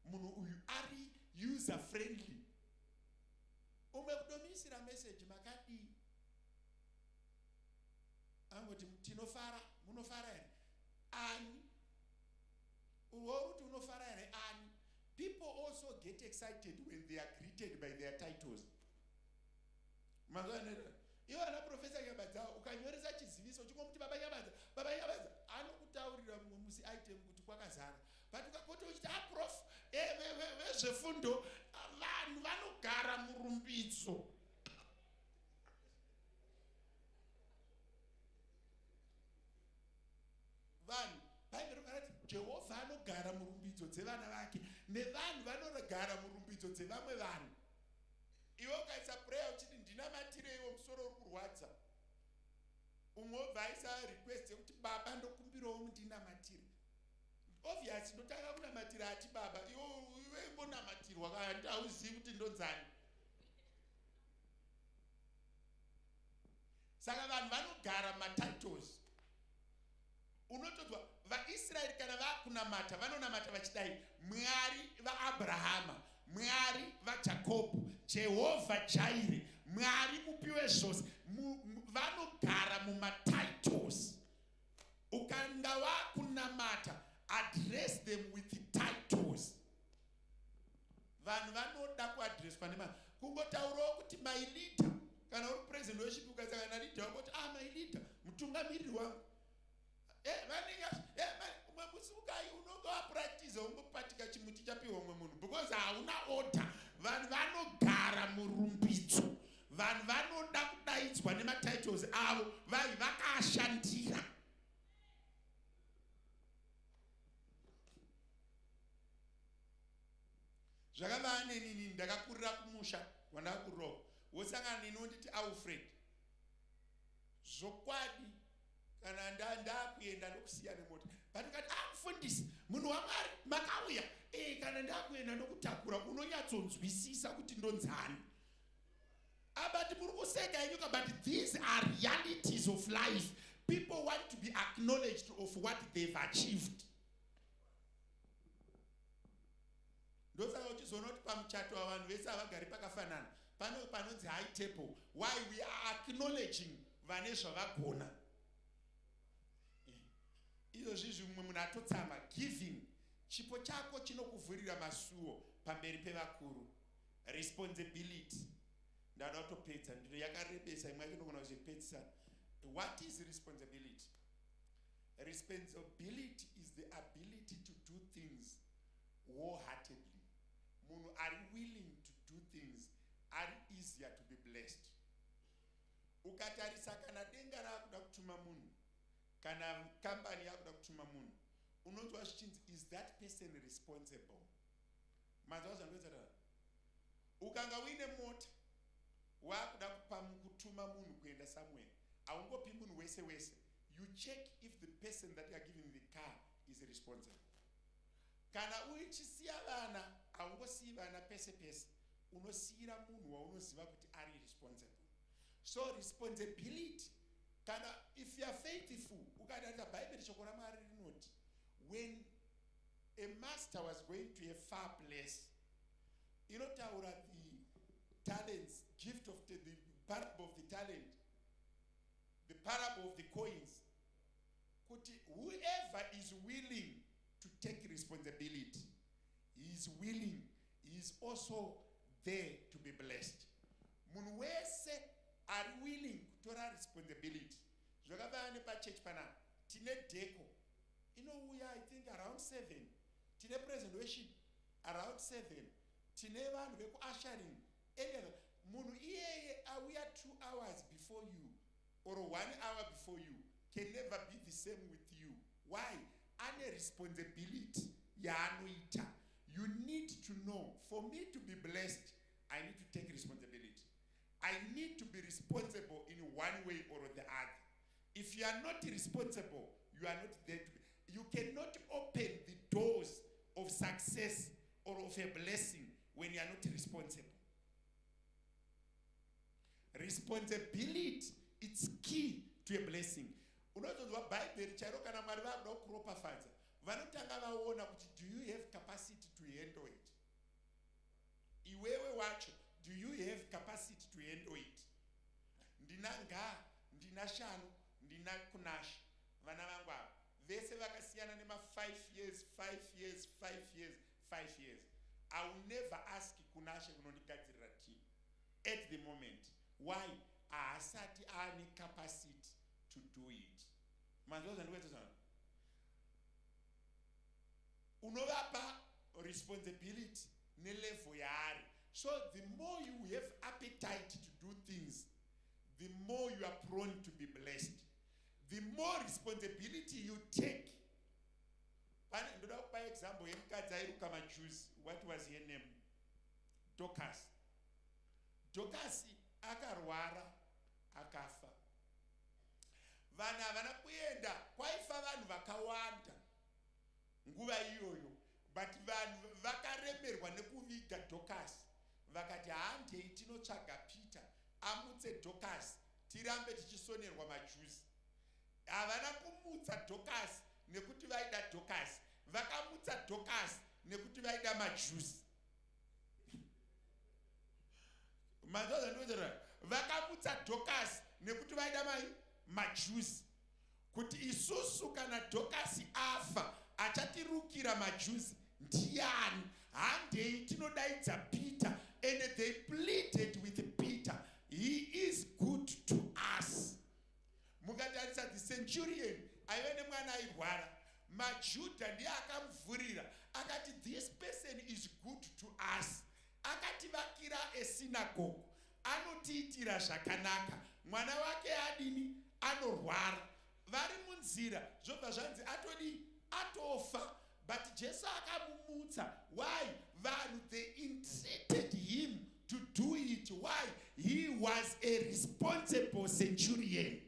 munhu uyu ari user friendly. Umwe kutomuisira meseji, "Makadii?" Angoti, "Tinofara, munofara here?" Ani urwo kuti unofara here ani? People also get excited when they are greeted by their titles. Mazuva ivo ana Professor Nyabadza, ukanyoresa chiziviso chingomuti Baba Nyabadza, Baba Nyabadza, anokutaurira mumwe musi item kuti kwakazara. But ukapota uchiti a Prof vezvefundo, vanhu vanogara murumbidzo. Vanhu, Bhaibheri rati Jehovha anogara murumbidzo dzevana vake, nevanhu vanogara murumbidzo dzevamwe vanhu. Iwe ukaisa prayer uchiti, "Ndinamatireiwo, musoro uri kurwadza," umwe wobva aisa request yekuti, "Baba, ndokumbirawo mundinamatire." Obvious ndotanga kunamatira ati baba, iwe ingonamatirwa kana hauzivi kuti ndonzani. Saka vanhu vanogara matitles. Unotodzwa vaIsraeri kana vakunamata, vanonamata vachidai: Mwari vaAbrahama, Mwari vaJakobho, Jehovha Jaire, Mwari mupi wezvose. Vanogara mumatitles. Ukanga wakunamata, address them with titles. Vanhu vanoda kuadreswa nema kungotaurawo kuti my leader. Kana uri president worship, ukasangana naleader wako kuti, "Ah, my leader, mutungamiriri wangu." Vanenge umwe musi ukai unonge wapractiza, ungopatika chimuti chapiwa umwe munhu because hauna order. Vanhu vanogara murumbidzo. Vanhu vanoda kudaidzwa nematitles avo vai vakaashandira. Zvakavaa nenini, ndakakurira kumusha wandakakurirawo, wosangana neni wonditi Alfred. Zvokwadi, kana ndakuenda ndokusiya nemota, but ukati, "A ah, mufundisi, munhu waMwari, makauya e," kana ndakuenda ndokutakura, unonyatsonzwisisa kuti ndonzani. But muri kuseka yenyuka, but these are realities of life. People want to be acknowledged of what they've achieved. Ndosaka uchizoona kuti pamuchato wavanhu vese havagari pakafanana. Pano panonzi high table. Why? We are acknowledging vane zvavagona. Izvozvizvi mumwe munhu atotsama. Giving, chipo chako chinokuvhurira masuo pamberi pevakuru. Responsibility. Ndada kutopedza, ndino yakarebesa, imwe yacho inogona kuzopedzisa. What is responsibility? Responsibility is the ability to do things wholeheartedly. Munhu ari willing to do things ari easier to be blessed. Ukatarisa, kana denga raakuda kutuma munhu, kana kambani yakuda kutuma munhu, unonzwa zvichinzi, "Is that person responsible?" Manzwa zvandinotaura? Ukanga uine mota, waakuda kupa kutuma munhu kuenda somewhere, haungopi munhu wese wese. You check if the person that you are giving the car is responsible. Kana uchisiya vana, haungosiyi vana pese pese, unosiyira munhu waunoziva kuti ari responsible. So responsibility, kana if you are faithful, ukatarisa Bhaibheri, shoko raMwari rinoti when a master was going to a far place, inotaura the talents, gift of the parable of the talent, the parable of the coins, kuti whoever is willing to take responsibility, he is willing, he is also there to be blessed. Munhu wese ari willing kutora responsibility. Zvakafanana nepachechi panapa, tine deco inouya, I think around 7, tine president worship around 7, tine vanhu vekuushering. Any munhu iyeye auya 2 hours before you or one hour before you can never be the same with you. Why? Ane responsibility yaanoita. You need to know, for me to be blessed, I need to take responsibility. I need to be responsible in one way or the other. If you are not responsible, you are not there to be. You cannot open the doors of success or of a blessing when you are not responsible. Responsibility, it's key to a blessing. Unozonzwa Bhaibheri chairo, kana Mwari vakuda kukuropafadza, vanotanga vaona kuti do you have capacity to handle it? Iwewe wacho, do you have capacity to handle it? Ndina ngaa, ndina shanu, ndina Kunasha. Vana vangu ava vese vakasiyana nema5 years, 5 years, 5 years, 5 years. I will never ask Kunashe kunondigadzirira tea at the moment. Why? Haasati aane capacity to do it. Manzwa zvandikuita zvana? Unovapa responsibility nelevel yaari. So the more you have appetite to do things, the more you are prone to be blessed, the more responsibility you take. Pane ndoda kupa example yemukadzi airuka majuzi. What was her name? Dorcas. Dorcas akarwara, akafa. Vanhu havana kuenda. Kwaifa vanhu vakawanda nguva iyoyo, but vanhu vakaremerwa nekuviga Dorcas. Vakati, "Handei tinotsvaga Peter amutse Dorcas, tirambe tichisonerwa majuzi." Havana kumutsa Dorcas nekuti vaida Dorcas. Vakamutsa Dorcas nekuti vaida majuzi. Manzwa? Vakamutsa Dorcas nekuti vaida mai majuzi, kuti isusu kana Dorcas afa, achatirukira majuzi ndiani? Handei tinodaidza Peter. And they pleaded with Peter, "He is good to us." Mukatarisa the centurion aive nemwana airwara, maJudha ndiye akamuvhurira, akati, "This person is good to us. Akativakira esynagogue, anotiitira zvakanaka. Mwana wake adini? Anorwara." Vari munzira, zvobva zvanzi atodi atofa, but Jesu akamumutsa. Why? Vanhu, they entreated him to do it. Why? He was a responsible centurion.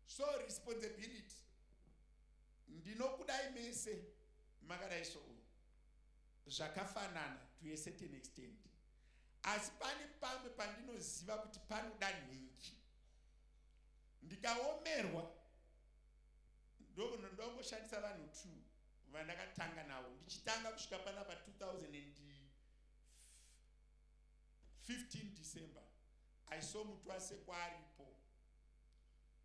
So responsibility. Ndinokudai mese makadai, so zvakafanana to a certain extent, asi pane pamwe pandinoziva kuti panoda nhingi. Ndikaomerwa, ndongoshandisa vanhu two vandakatanga navo. Ndichitanga kusvika panapa 2015 December, I saw Mutwasekwa aripo,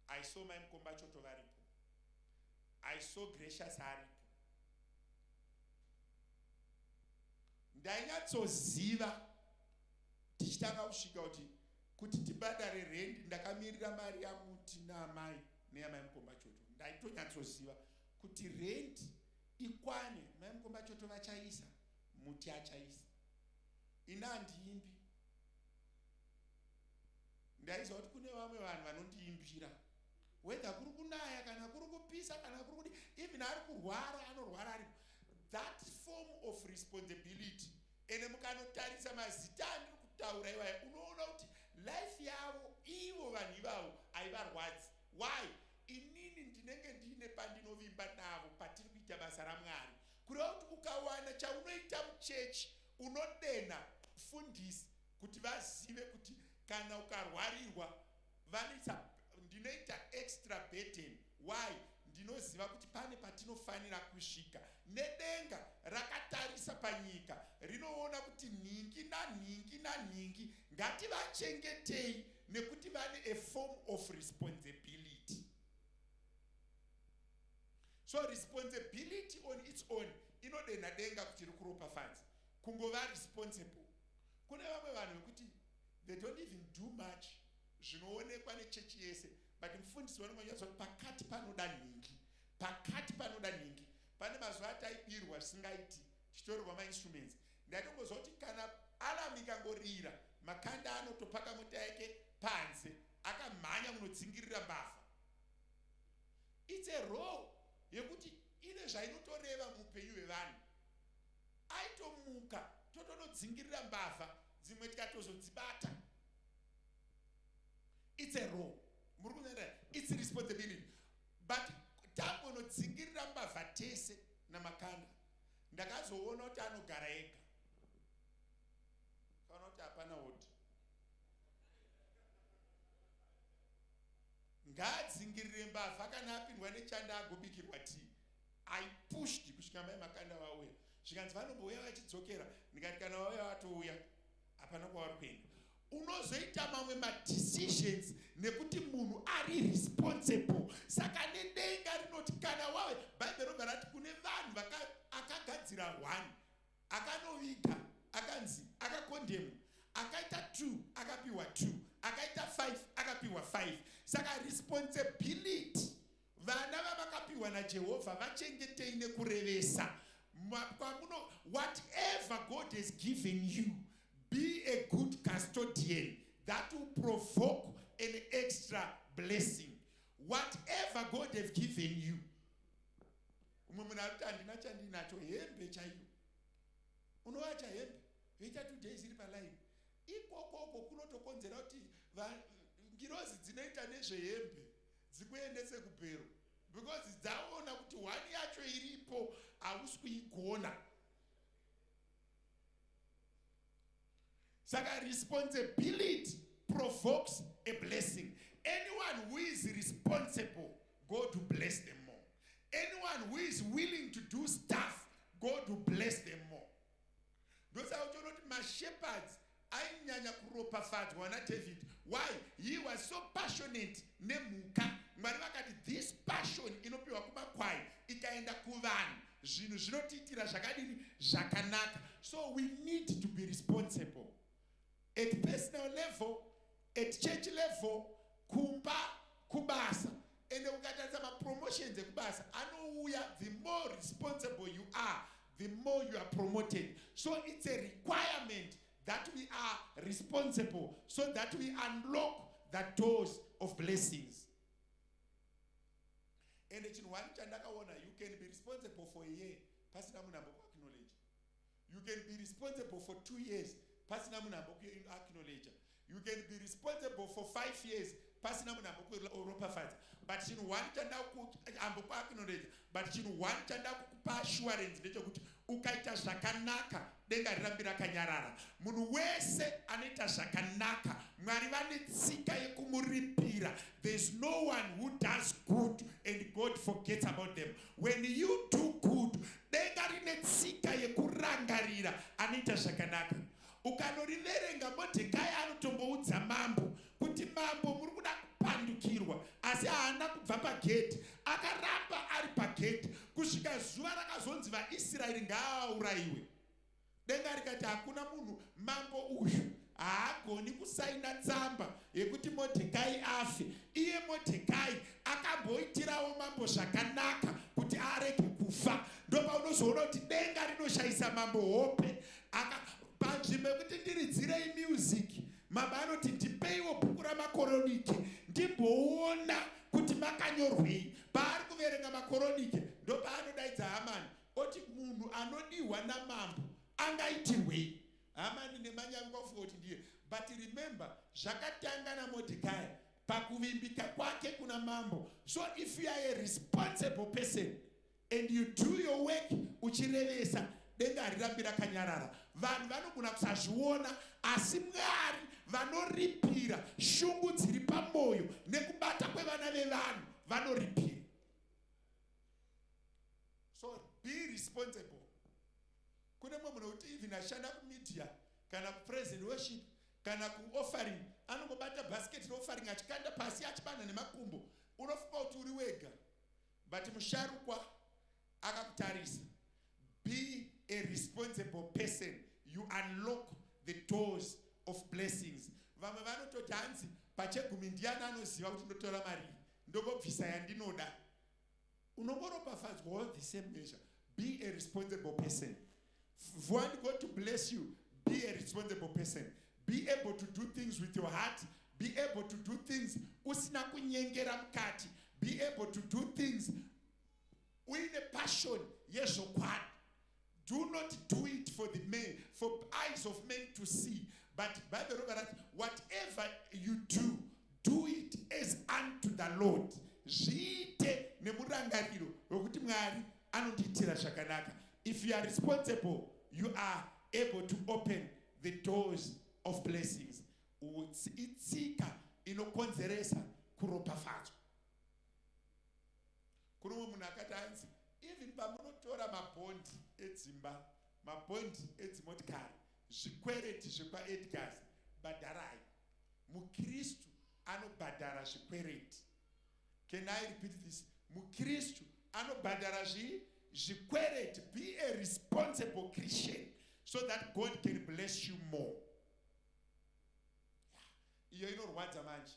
I saw Mai Mukombachoto varipo, I saw Gracious aripo. Ndainyatsoziva tichitanga kusvika kuti tibhadhare rendi, ndakamirira mari yamuti naamai neyamai Mukombachoto. Ndaitonyatsoziva kuti rendi ikwane, Mai Mukombachoto vachaisa, muti achaisa. Ini handiimbi. Ndaiziva kuti kune vamwe vanhu vanondiimbira, whether kuri kunaya kana kuri kupisa kana kuri kudi, even ari kurwara, anorwara aripo. That form of responsibility. Ende mukanotarisa mazita andiri kutaura iwaya, unoona kuti life yavo ivo vanhu ivavo haivarwadzi. Why? Inini ndinenge ndiine pandinovimba navo patiri kuita basa raMwari. Kureva kuti ukawana chaunoita muchechi, unodena fundisi kuti vazive kuti kana ukarwarirwa vanoisa. Ndinoita extra burden. Why? Ndinoziva kuti pane patinofanira kusvika, nedenga rakatarisa panyika rinoona kuti nhingi nanhingi nanhingi ngativachengetei nekuti vane a form of responsibility. So responsibility on its own inodenha denga kuti ri kuropafadza. Kungova responsible. Kune vamwe vanhu vekuti they don't even do much zvinoonekwa nechechi yese, but mufundisi vanongonyatsa kuti pakati panoda nhingi, pakati panoda nhingi. Pane mazuva ataibirwa zvisingaiti, tichitorerwa mainstruments. Ndaitongozva kuti kana alarm ikangorira, Makanda anotopaka mota yake panze, akamhanya kunodzingirira mbavha. It's a role yekuti ine zvainotoreva muupenyu hwevanhu. Aitomuka, totonodzingirira mbavha, dzimwe tikatozodzibata. It's a role. Muri kunoenda, it's responsibility. But tambonodzingirira mbavha tese naMakanda, ndakazoona kuti anogara ega, kaona kuti hapana hodhi. Ngaadzingirire mbavha kana apindwa nechanda agobikirwa tii. I pushed kusvika mai Makanda vauya. Zvikanzi vanombouya vachidzokera. Ndikati kana vauya vatouya, hapana kwavari kuenda. Unozoita mamwe madecisions nekuti munhu ari responsible. Saka nedenga rinoti kana wave, Bhaibheri robva rati kune vanhu akagadzira one, akanoviga, akanzi akakondemwa, akaita two, akapiwa two, akaita five, akapiwa five. Saka responsibility, vana vavakapiwa naJehovha vachengetei nekurevesa. Kwamuno, whatever God has given you, be a good custodian. That will provoke an extra blessing. Whatever God have given you. Umwe munhu ari kuti handina chandinacho, hembe chaiyo. Unowacha hembe yoita 2 days iri palaini. Ikokoko kunotokonzera kuti ngirozi dzinoita nezvehembe dzikuendese kubhero, because dzaona kuti one yacho iripo hausi kuigona. Saka responsibility provokes a blessing. Anyone who is responsible, God will bless them more. Anyone who is willing to do stuff, God will bless them more. Ndosaka uchiona kuti mashepherds ainyanya kuropafadzwa naDavid. Why? He was so passionate nemhuka. Mwari vakati this passion inopiwa kumakwai ikaenda kuvanhu, zvinhu zvinotiitira zvakadini? Zvakanaka. So we need to be responsible at personal level, at church level, kumba, kubasa. Ende ukatarisa mapromotions ekubasa anouya, the more responsible you are, the more you are promoted. So it's a requirement that we are responsible so that we unlock the doors of blessings. Ende chinhu one chandakaona, you can be responsible for a year pasina munhu ambokuacknowledge. You can be responsible for 2 years pasina munhu ambokuacknowledge. You can be responsible for 5 years pasina munhu ambokuropafadza. But chinhu one ambokuacknowledge, but chinhu one chanda kukupa assurance ndechekuti ukaita zvakanaka, denga rirambi rakanyarara. Munhu wese anoita zvakanaka, Mwari vane tsika yekumuripira. There is no one who does good and God forgets about them. When you do good, denga rine tsika yekurangarira anoita zvakanaka. Ukanoriverenga, Modhekai anotomboudza mambo kuti mambo muri kuda kupandukirwa, asi haana kubva pagedhi. Akaramba ari pagedhi kusvika zuva rakazonzi vaIsraeri ngaaurayiwe. Denga rikati hakuna munhu, mambo uyu haagoni kusaina tsamba yekuti Modhekai afe. Iye Modhekai akamboitirawo mambo zvakanaka kuti arege kufa. Ndopaunozoona kuti denga rinoshayisa mambo hope. Panzvimbo yekuti ndiridzirei music, mambo anoti ndipeiwo bhuku raMakoronike ndimboona kuti makanyorwei. Paari kuverenga Makoronike, ndopaanodaidza Hamani oti munhu anodiwa namambo angaitirwei? Hamani nemanyavi kwafunga kuti ndiye. But remember zvakatanga naModhekai pakuvimbika kwake kuna mambo. So if you are a responsible person and you do your work uchirevesa, denga harirambi rakanyarara. Vanhu vanogona kusazviona, asi Mwari vanoripira shungu dziri pamwoyo nekubata kwevana vevanhu, vanoripira. So be responsible. Kune mumwe munhu wekuti even ashanda kumedia kana kupraise and worship kana kuoffering, anongobata bhasiketi reoffering achikanda pasi, achibanha nemakumbo. Unofunga kuti uri wega, but musharukwa akakutarisa. Be a responsible person, you unlock the doors of blessings. Vamwe vanototi hanzi pachegumi ndiani anoziva kuti ndotora mari, ndongobvisa yandinoda. Unongoropafadzwawo the same measure. Be a responsible person. If you want God to bless you, be a responsible person. Be able to do things with your heart. Be able to do things usina kunyengera mukati. Be able to do things uine passion yezvokwadi. Do not do it for the men, for eyes of men to see, but Bible robva rati whatever you do, do it as unto the Lord. Zviite nemurangariro wekuti Mwari anondiitira zvakanaka. If you are responsible, you are able to open the doors of blessings. Itsika inokonzeresa kuropafadzwa. Kune umwe munhu akati hanzi even pamunotora mabhondi edzimba, mabhondi edzimotikari, zvikwereti zvekwaEdgars, bhadharai. MuKristu anobhadhara zvikwereti. Can I repeat this? MuKristu anobhadhara zvii? Zvikwereti. Be a responsible Christian so that God can bless you more. Iyo inorwadza manje.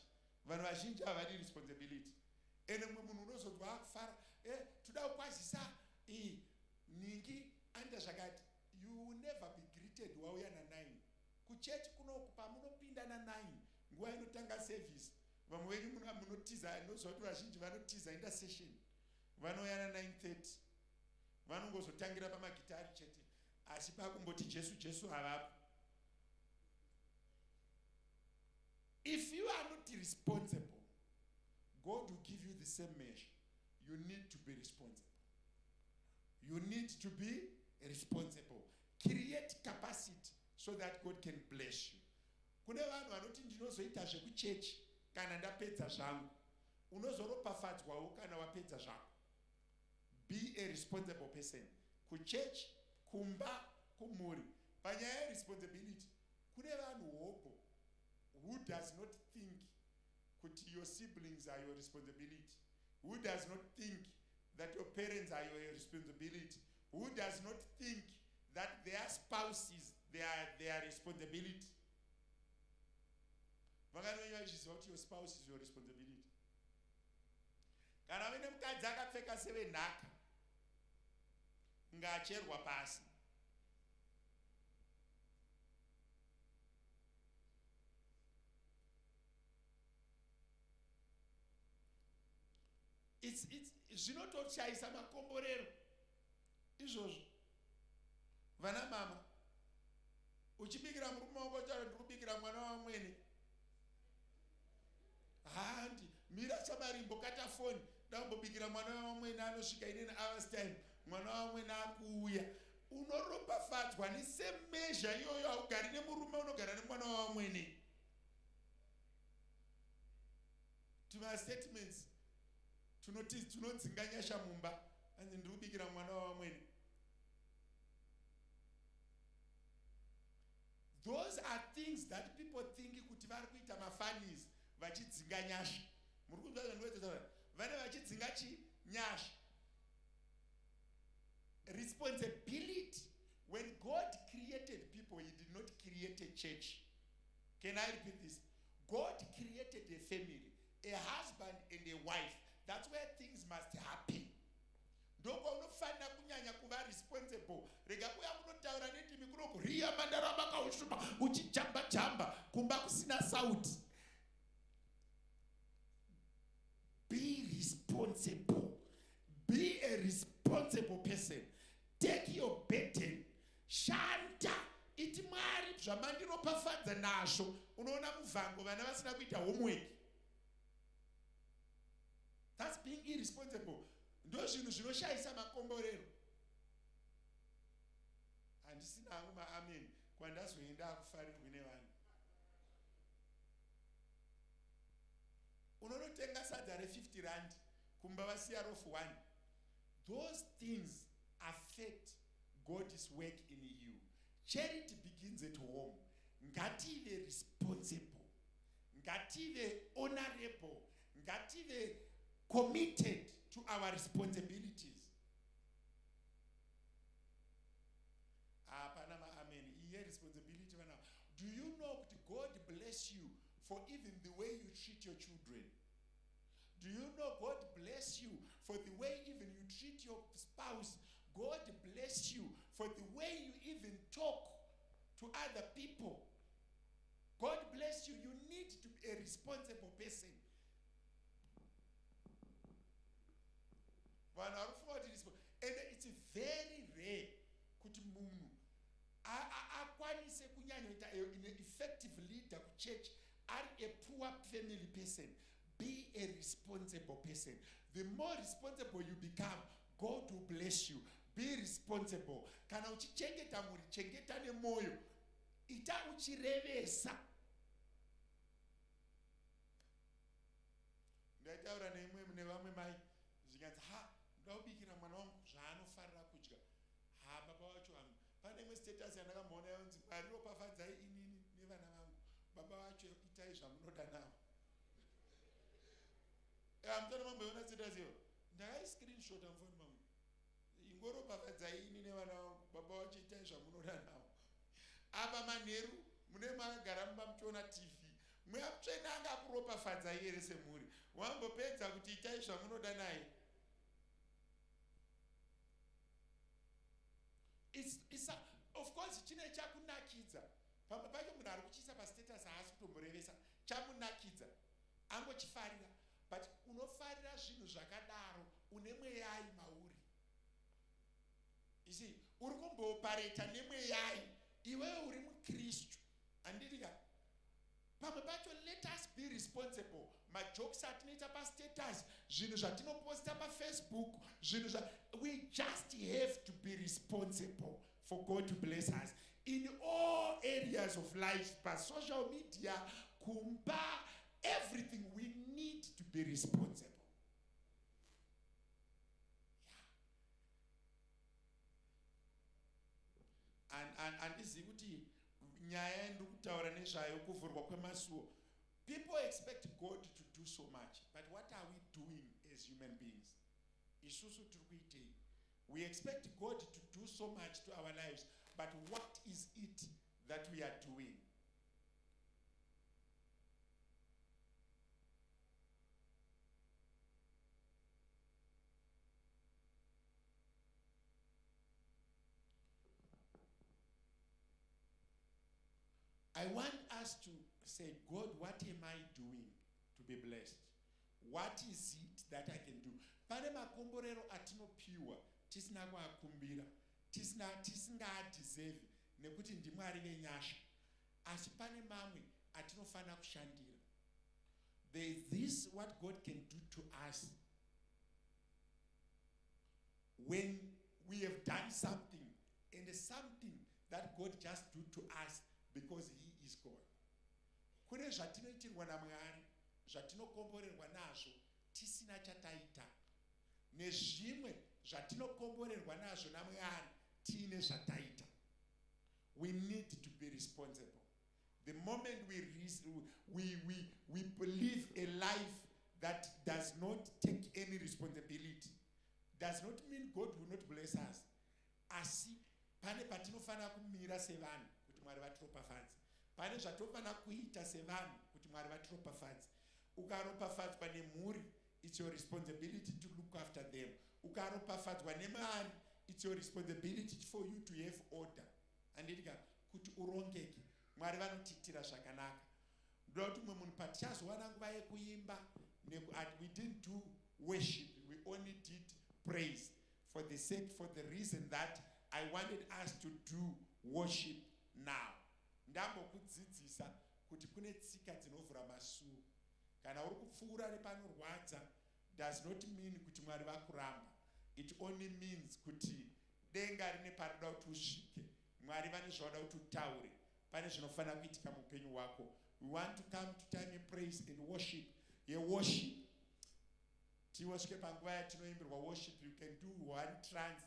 Vanhu vazhinji havadi responsibility. Ende mumwe munhu unozonzwa akufara, toda kukwazisa ningi anoita zvakati. You will never be greeted wauya na9 kuchechi kunoku. Pamunopinda na9, nguva inotanga service, vamwe venyu munotiza. Ndinoziva kuti vazhinji vanotiza intercession, vanouya na9:30, vanongozotangira pamagitari chete, asi pakumboti Jesu Jesu havapo. If you are not responsible, God will give you the same measure. You need to be responsible. You need to be responsible. Create capacity so that God can bless you. Kune vanhu vanoti ndinozoita zvekuchechi kana ndapedza zvangu. Unozoropafadzwawo kana wapedza zvako. Be a responsible person kuchechi, kumba, kumhuri. Panyaya yeresponsibility, kune vanhu hopo who does not think kuti your siblings are your responsibility, who does not think that your parents are your responsibility, who does not think that their spouses, they are their responsibility. Vangani venyu vachiziva kuti your spouse is your responsibility? Kana uine mukadzi akapfeka sevenhaka, ngacherwa pasi. Zvinotoshayisa makomborero izvozvo. Vana mama, uchibikira murume wako, taura, "Ndiri kubikira mwana wamwene." Handi mira chamarimbo, kata foni, ndambobikira mwana wamwene, anosvika inene hours time, mwana wamwene akuuya. Unoropafadzwa nesame measure iyoyo. Haugari nemurume, unogara nemwana wamwene. Tumastatements tunoti tunodzinga nyasha mumba. Anzi ndiri kubikira mwana wavamwene. Those are things that people think kuti vari kuita mafunnies vachidzinga nyasha. Muri kunzwa zvandinoita? Vane vachidzinga chi nyasha. Responsibility. When God created people, he did not create a church. Can I repeat this? God created a family, a husband and a wife. That's where things must happen. Ndokwa unofanira kunyanya kuva responsible. Rega kuya kunotaura nendimi kunoku, riya mandarabakaushuma, uchijamba jamba kumba kusina sauti. Be responsible. Be a responsible person. Take your burden. Shanda. Iti, "Mwari, zvamandiropafadza nazvo." Unoona muvhango vana vasina kuita homework. That's being irresponsible. Ndo zvinhu zvinoshayisa makomborero. Handisina hangu maamen. Kwandazoenda akufarirwi nevanhu. Unonotenga sadza re50 rand, kumba vasiya rofu 1. Those things affect God's work in you. Charity begins at home. Ngative responsible, ngative honorable, ngative committed to our responsibilities. Hapana maamen. Iye responsibility, vana, do you know kuti God bless you for even the way you treat your children? Do you know God bless you for the way even you treat your spouse? God bless you for the way you even talk to other people. God bless you. You need to be a responsible person. Vanhu vari kufunga kuti, and it's very rare kuti munhu akwanise kunyanyoita an effective leader kuchurch ari a poor family person. Be a responsible person. The more responsible you become, God will bless you. Be responsible. Kana uchichengeta mhuri, chengeta nemwoyo, ita uchirevesa. Ndaitaura neimwe nevamwe mai, zvikanzi, ha. Ndoda kubikira mwana wangu zvaanofarira kudya. Ha, baba vacho vanhu, pane imwe status yandakamboona yonzi, "Mwari ropafadzai inini nevana vangu, baba vacho itai zvamunoda navo." Hamutana mamboiona status iyo? Ndakaiscreenshota mufoni mangu. "Ingoropafadzai ini nevana vangu, baba vacho itai zvamunoda navo." Apa manheru mune makagara mumba muchiona TV. Mweya Mutsvene anga akuropafadzai here semhuri? Wambopedza kuti itai zvamunoda naye? Of course chine chakunakidza. Pamwe pacho munhu ari kuchiisa pastatus haasi kutomborevesa, chamunakidza, angochifarira. But unofarira zvinhu zvakadaro, une mweyai mauri? Isi uri kumboopareta nemweyai iwewe uri mukristu, handiti ka? Pamwe pacho let us be responsible. Majokes atinoita pastatus, zvinhu zvatinoposta paFacebook, zvinhu zva we just have to be responsible for God to bless us in all areas of life, pasocial media, kumba, everything. We need to be responsible. Handizivi kuti nyaya yandiri kutaura nezvayo, kuvhurwa kwemasuo. People expect God to do so much, but what are we doing as human beings? Isusu tiri kuitei? We expect God to do so much to our lives, but what is it that we are doing? I want us to say, "God, what am I doing to be blessed? What is it that I can do?" Pane makomborero atinopiwa tisina kuakumbira, tisina, tisingaadhiserve, nekuti ndiMwari venyasha. Asi pane mamwe atinofanira kushandira. There is this what God can do to us when we have done something, and something that God just do to us because he is God. Kune zvatinoitirwa naMwari, zvatinokomborerwa nazvo tisina chataita, nezvimwe zvatinokomborerwa nazvo naMwari tiine zvataita. We need to be responsible. The moment we believe a life that does not take any responsibility, does not mean God will not bless us. Asi pane patinofanira kumira sevanhu kuti Mwari vatiropafadze. Pane zvatinofanira kuita sevanhu kuti Mwari vatiropafadze. Ukaropafadzwa nemhuri, it's your responsibility to look after them. Ukaropafadzwa nemari, it's your responsibility for you to have order, handiti ka? Kuti urongeke. Mwari vanotiitira zvakanaka. Ndoda kuti mumwe munhu, patichazowana nguva yekuimba, we didn't do worship, we only did praise for the sake, for the reason that I wanted us to do worship now. Ndambokudzidzisa kuti kune tsika dzinovhura masuo. Kana uri kupfuura nepanorwadza, does not mean kuti Mwari vakuramba. It only means kuti denga rine parinoda kuti usvike. Mwari vane zvavada kuti utaure, pane zvinofanira kuitika muupenyu hwako. We want to come to time yepraise and worship, yeworship. Tiwosvike panguva yatinoimbirwa worship. You can do one trance.